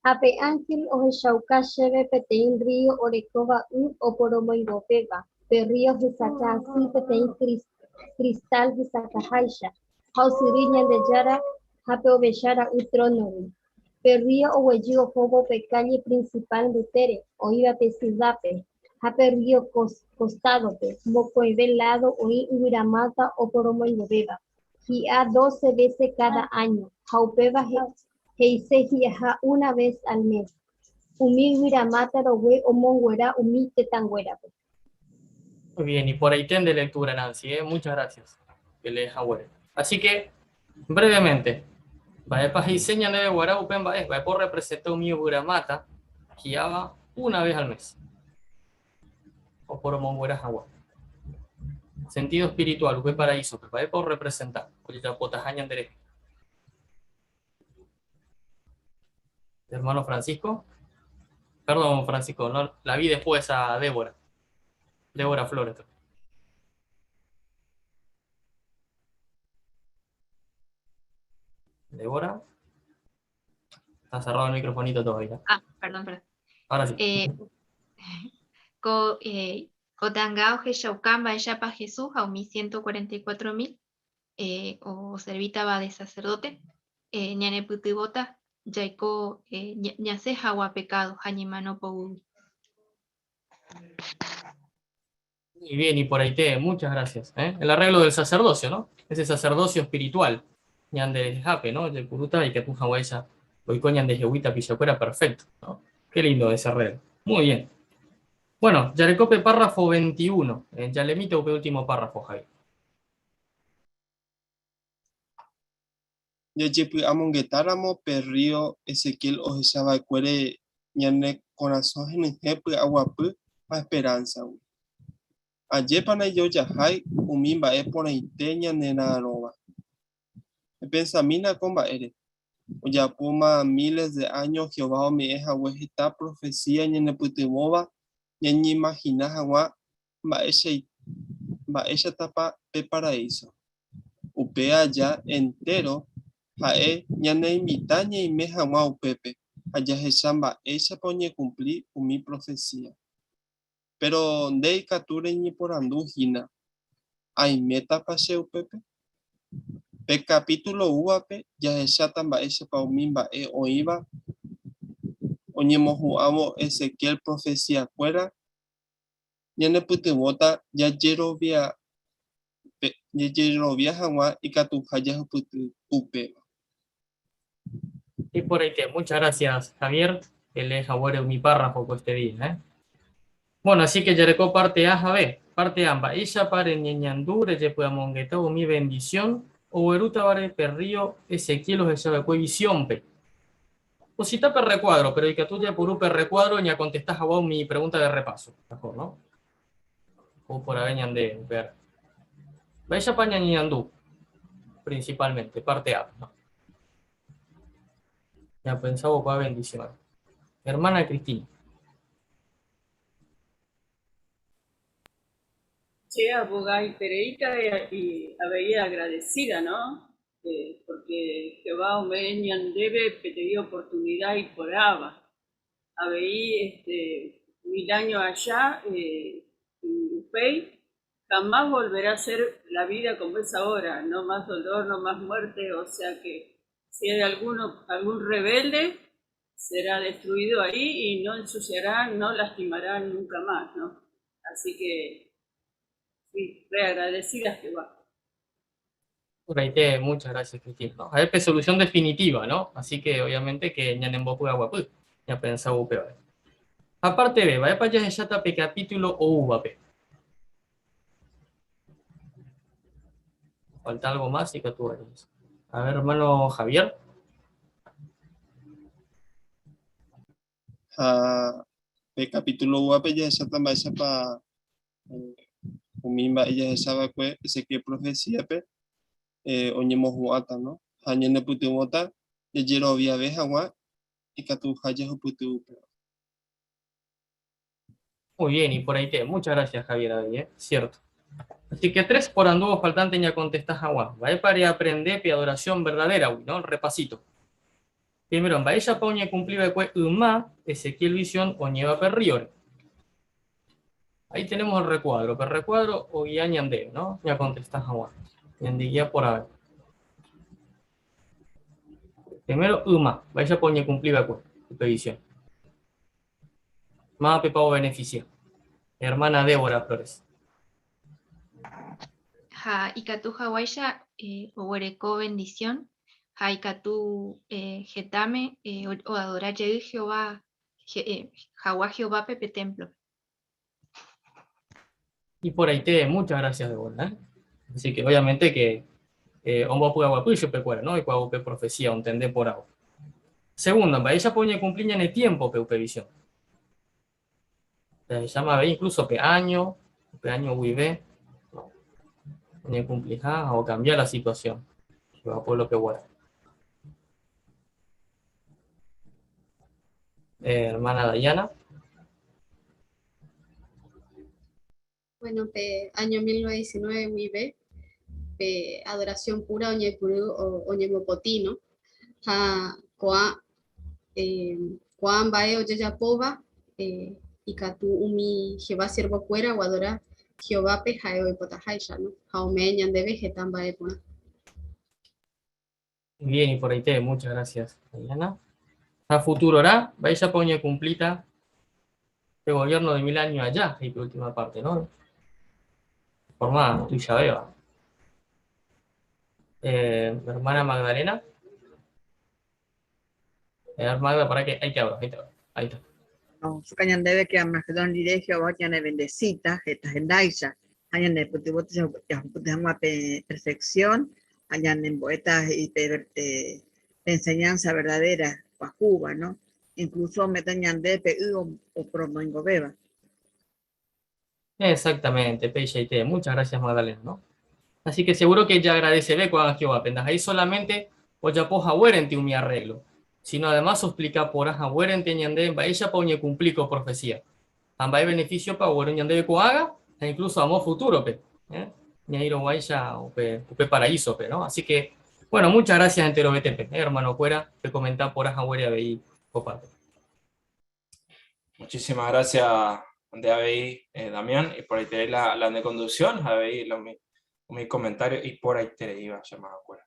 Ha pe ángel ohechauka chéve peteĩ rrío orekóva y oporomoingovéva, pe rrío hesakã asy peteĩ cristal hesakãháicha, ha osyry Ñandejára ha pe Ovecha Ra'y trónogui. Pe rrío oguejy ohóvo pe calle principal mbytére, oĩva pe siudápe, ha pe rrío kostádope, mokõive ládo oĩ yvyramáta oporomoingovéva. Hi'a doce vése káda áño, ha upéva he'ise hi'aha una ves al mes. Umi yvyramáta rogue omonguera umi tetãnguérape. Muy bien, y por ahí ten de lectura, Nancy, ¿eh? Muchas gracias. Que lees abuelo. Así que, brevemente, mba'épa he'ise ñandéve guarã upe mba'e, mba'épa orrepresenta umi yvyramáta hi'áva una vez al mes. Oporomonguera hag̃ua. Sentido espiritual, upe paraísope, mba'épa orrepresenta ojejapotaha ñanderehe. Hermano Francisco. Perdón, Francisco, no, la vi después a Débora. Débora Flores. Débora. Está cerrado el microfonito todavía. Ah, perdón, perdón. Ahora sí. Eh, ko, eh, kotanga ohechauka mba'éichapa Jesús ha umi 144.000 eh, oservítava de sacerdote, eh, ñanepytyvõta jaiko eh, ñasẽ hag̃ua pekádo ha ñemano poguýgui. Muy bien, y por ahí te, muchas gracias. ¿eh? El arreglo del sacerdocio, ¿no? Ese sacerdocio espiritual. Ñande jape, ¿no? Yepuruta y que esa oiko ñande jehuita pichacuera, perfecto, ¿no? Qué lindo ese arreglo. Muy bien. Bueno, Yarecope párrafo 21. Eh, Yalemita upe último párrafo, Javi. Jajepy'amongetáramo pe rrío Ezequiel ohechava'ekuére ñane korasõ henyhẽ py'aguapy ha esperanza-gui. Ajépa ndaijojahái umi mba'e porãite ñanera'arõva. Epensamína ko mba'ére, ojapóma miles de áño Jehová ome'ẽ hague heta profesía ñanepytyvõva ñañeimahina hag̃ua mba'éichatapa pe paraíso. Upe aja entéro ha'e ñaneinvita ñaime hag̃ua upépe ha jahecha mba'éichapa oñekumpli umi profesía. Péro nde ikatu reñeporandu hína, Aimétapa che upépe? Pe kapítulo oúvape jahecháta mba'éichapa umi mba'e oĩva oñemohu'ãvo Ezequiel profesiakuéra ñanepytyvõta jajerovia jajerovia hag̃ua ikatuha jahupyty upéva. Iporãite, muchas gracias Javier, elee haguére umi párrafo ko este día, eh. Bueno, así que jareko parte A ha B. Parte A, mba'éichapa reñeñandu rejepy'amongeta umi bendición oguerútavare pe rrío Ezequiel ohechava'ekue visión-pe. Osita pe recuadro, pero ikatu jaipuru pe recuadro ñakontesta hag̃ua umi pregunta de repaso. Mejor, no? Ou porãve ñande upe ára. Mba'éichapa ñañeñandu principalmente, parte A, no? Ñapensávo ko'ã bendición. Hermana Cristina. Che abogaitereíta y avei agradecida, ¿no? Eh, porque Jehová ome'ẽ ñandéve peteĩ oportunidad iporãva. Avei este, mil años allá, eh, upéi, jamás volverá a ser la vida como es ahora, no más dolor, no más muerte, o sea que si hay alguno, algún rebelde, será destruido ahí y no ensuciará, no lastimará nunca más, ¿no? Así que, sí, re agradecida Jehová. Por muchas gracias, Cristina. ¿No? A solución definitiva, ¿no? Así que obviamente que ñanembopu aguapy, ña pensaba upéva. Aparte B, mba'épa jahecháta pe capítulo oúvape. Falta algo más y que tú eres. A ver, hermano Javier. Ha pe capítulo oúvape jahecháta mba'éichapa umi mba'e jahecha va'ekue Ezequiel profecía-pe oñemohu'ãta, no? Ha ñanepytyvõta jajeroviave hag̃ua ikatuha jahupyty upéva. Muy bien, y por ahí te. Muchas gracias, Javier, ahí, ¿eh? Cierto. Así que tres por anduvo faltante ña contestá hag̃ua. Mba'épa reaprende pe adoración verdadera, ¿no? Repasito. Primero, mba'éichapa oñekumpli va'ekue yma Ezequiel visión oñe'ẽva pe rríore. Ahí tenemos el recuadro. Pe recuadro oguia ñandéve, ¿no? Ñakontesta hag̃ua. Ñandeguia porãve. Primero, yma. Mba'éichapa oñekumpli va'ekue upe visión. Mávapepa obeneficia. Hermana Débora Flores. Ha ikatu haguáicha oguereko bendición ha ikatu hetáme oadora jey Jehová, hagua Jehovápe pe témplope. Iporãite, muchas gracias Débora. ¿eh? Así que obviamente que ombopy'aguapy chupekuéra, ¿no? Oikuaa upe profecía, ontende porãvo. Segundo, mba'éichapa oñekumpli ñane tiémpope upe visión. Jahecháma avei incluso pe áño, upe áño guive, ¿no? Oñekumpliha ha okambia la situación Jehová pueblo peguáre. Hermana Dayana. Bueno, pe año 1919 guive, pe adoración pura oñepyrũ oñemopotĩ, ¿no? Ha ko'ã eh, ko'ã mba'e ojejapóva eh, ikatu umi Jehová siervokuéra oadora Jehovápe ha'e oipotaháicha, ¿no? Ha ome'ẽ ñandéve heta mba'e porã. Bien, iporãite, muchas gracias, Diana. Ha futurorã, mba'éichapa oñekumplíta pe gobierno de mil años aja, he'i pe última parte, no? Forma tuichavéva. Eh, hermana Magdalena. Eh, Magda, para que ahí te abro, ahí te abro, ahí está. No, suka ñandéve que Armagedón rire Jehová ñane bendecita, heta hendáicha, ha ñane pytyvõta jahupyty hag̃ua pe perfección, ha ñanembo'éta he'i pe pe enseñanza verdadera pahúva, no? Incluso ome'ẽta ñande pe y oporomoingovéva. Exactamente, peichaite. Muchas gracias, Magdalena, ¿no? Así que seguro que ya agradeceve ko'ág̃a Jehovápe, ndaha'éi solamente ojapo haguérente umi arreglo, sino además oexplika porã haguérente ñande mba'éichapa oñekumpli ko profecía, ha mba'e beneficio-pa ogueru ñandéve ko'ág̃a ha incluso amo futuro-pe, ¿eh? ñaĩrõguáicha upe, upe paraíso-pe, ¿no? Así que, bueno, muchas gracias enterovetépe, ¿eh? hermano-kuéra, pekomenta porã haguére avei ko parte. Muchísimas gracias, de avei, eh, Damián, y por ahí te la, la de conducción, avei lo, mi, mi comentario, y por ahí te iba a llamar acuerdo.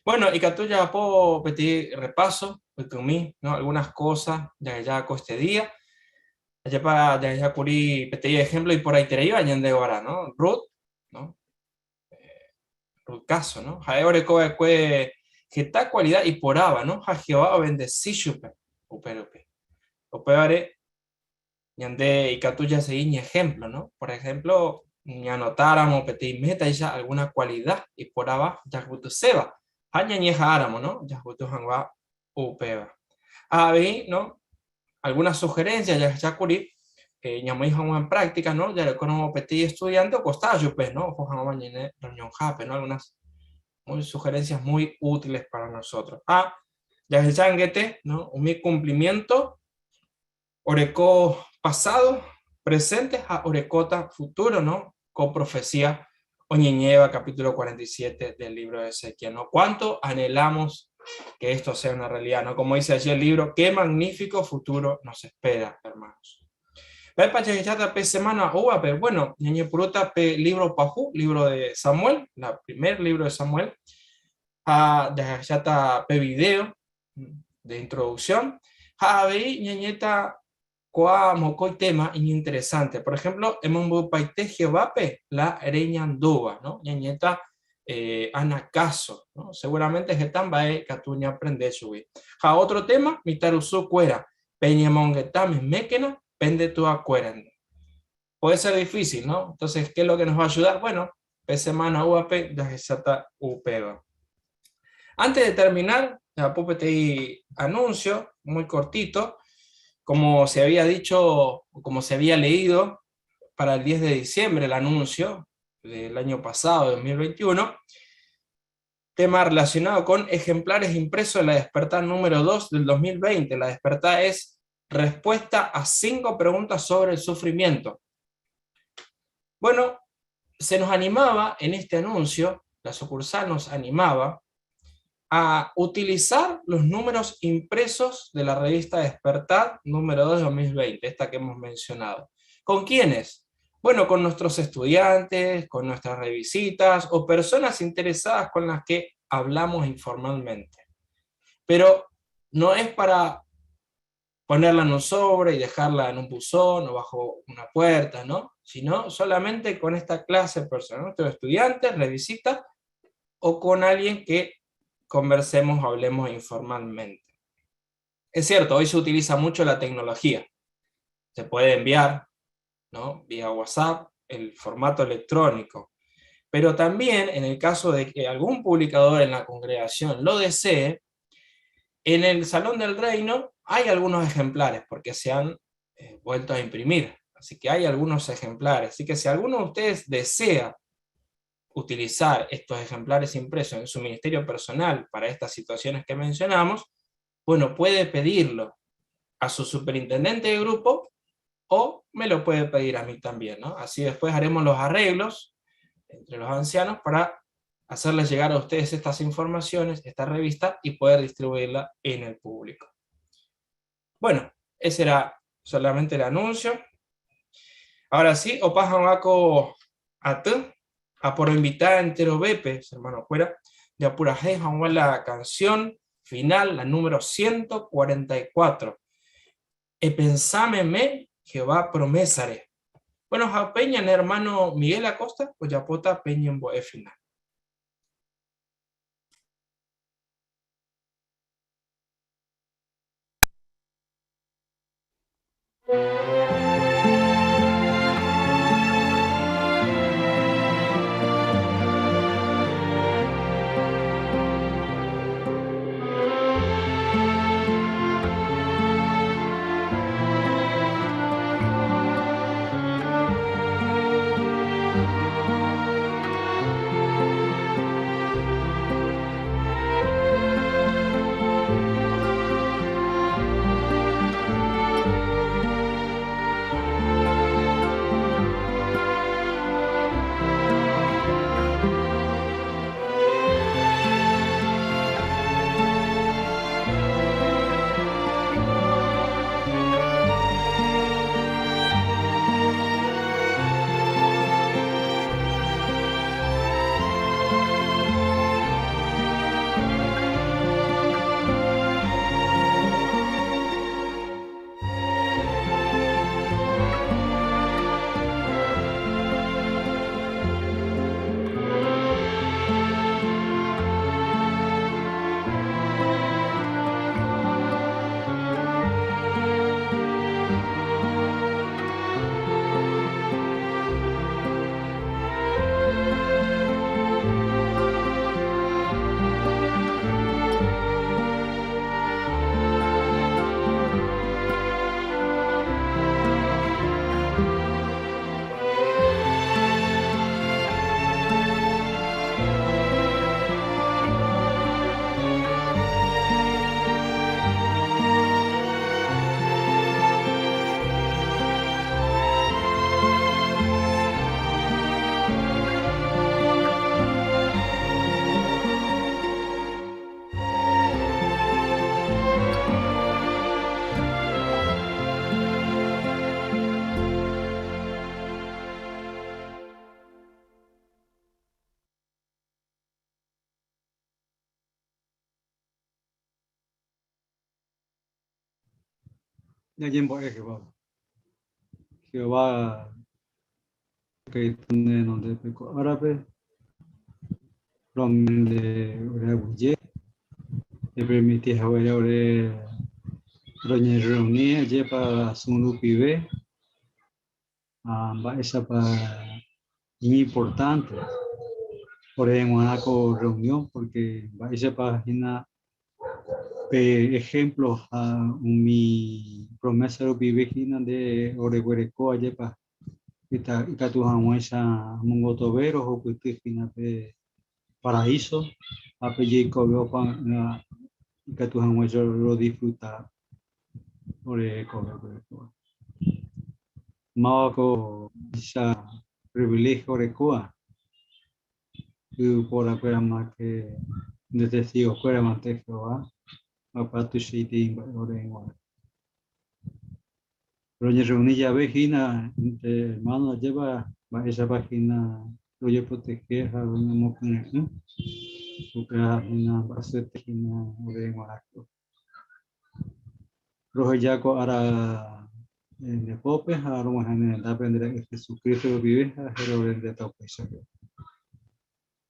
Bueno, y que ya puedo pedir repaso, mí, ¿no? Algunas cosas, ya ya este día. Ya para ya ya curi pedir ejemplo y por ahí te iba ñande ahora, ¿no? Ruth, ¿no? Eh, Ruth caso, ¿no? Ha'e oreko va'ekue heta cualidad iporãva, ¿no? Ha Jehová obendeci chupe upe rupi. Upévare ñande ikatu jasegi iñejemplo, ¿no? Por ejemplo, ñanotáramo peteĩ métaicha alguna cualidad iporãva jahupytyséva ha ñañeha'ãramo, ¿no? Jahupyty hag̃ua upéva. Ha avei, ¿no? Algunas sugerencias jahechákuri eh, ñamoĩ hag̃ua en práctica, ¿no? Jarekóramo peteĩ estudiante okosta chupe, ¿no? Oho hag̃ua ñane reunionhápe, ¿no? Algunas muy, sugerencias muy útiles para nosotros. Ha jahecha angete, ¿no? Umi cumplimiento oreko pasado, presente ha orekóta futuro, ¿no? Ko profecía oñeñéva capítulo 47 del libro de Ezequiel, ¿no? ¿Cuánto anhelamos que esto sea una realidad, ¿no? Como dice allí el libro, qué magnífico futuro nos espera, hermanos. Mba'épa jahecháta pe semana oúvape? Bueno, ñañepyrũta pe libro pyahu, libro de Samuel, la primer libro de Samuel, ha jahecháta pe video de introducción, ha avei ñañéta ko'ã mokõi tema iñinteresante. Por ejemplo, emombypaite Jehovápe la reñandúva, ¿no? Ñañéta eh, Ana caso, ¿no? Seguramente heta mba'e ikatu ñaaprende chugui. Ha otro tema, mitãrusu kuéra, peñemongeta memékena pende tuakuérandi. Puede ser difícil, ¿no? Entonces, ¿qué es lo que nos va a ayudar? Bueno, pe semana oúvape jahecháta upéva. Antes de terminar, japo peteĩ anuncio muy cortito, como se había dicho, como se había leído para el 10 de diciembre el anuncio del año pasado, 2021, tema relacionado con ejemplares impresos de la Despertá número 2 del 2020. La Despertá es respuesta a 5 preguntas sobre el sufrimiento. Bueno, se nos animaba en este anuncio, la sucursal nos animaba a utilizar los números impresos de la revista Despertad número 2 de 2020, esta que hemos mencionado. ¿Con quiénes? Bueno, con nuestros estudiantes, con nuestras revisitas o personas interesadas con las que hablamos informalmente. Pero no es para ponerla en un sobre y dejarla en un buzón o bajo una puerta, ¿no? Sino solamente con esta clase de personas, nuestros estudiantes, revisitas o con alguien que conversemos o hablemos informalmente. Es cierto, hoy se utiliza mucho la tecnología. Se puede enviar, ¿no?, vía WhatsApp, el formato electrónico. Pero también, en el caso de que algún publicador en la congregación lo desee, en el Salón del Reino hay algunos ejemplares, porque se han vuelto a imprimir. Así que hay algunos ejemplares. Así que si alguno de ustedes desea utilizar estos ejemplares impresos en su ministerio personal para estas situaciones que mencionamos, puede pedirlo a su superintendente de grupo o me lo puede pedir a mí también, ¿no? Así después haremos los arreglos entre los ancianos para hacerles llegar a ustedes estas informaciones, esta revista, y poder distribuirla en el público. Ese era solamente el anuncio. Ahora sí, opaja atú, a por invitar entero bepe, hermano fuera, de apuraje, la canción final, la número 144. E pensámeme, Jehová promesare. Bueno, ja peña, hermano Miguel Acosta, o yapota peña en boe final. Ya Jehová. Jehová que tiene donde peco árabe, donde ore le permití a ore ore roñe reunir lleva su pibe, a esa pa importante por en una reunión porque va esa página pe ejemplo a mi promesa lo vivejina de oreguereco ayepa ita ikatuhaguãicha mongotovero hupyty pe paraíso ape jeikove opa ikatuhag̃uáicha ro disfruta orekove. Mávako esa privilegio orekóva yvyporakuéra que Nde testigo-kuéra mante Jehová, ha upéva tuichaitei mba'e ore g̃uarã. Roñerreuni jave hína entre hermano ajépa mba'éichapa hína rojeprotehe ha roñomokyre'ỹ, upéva hína mba'asyete hína ore g̃uarã. Roheja ko ára nde pópe ha rog̃uahẽ ne rendápe nde Ra'y Jesucristo rupive ha héra ore ndéta upéicha.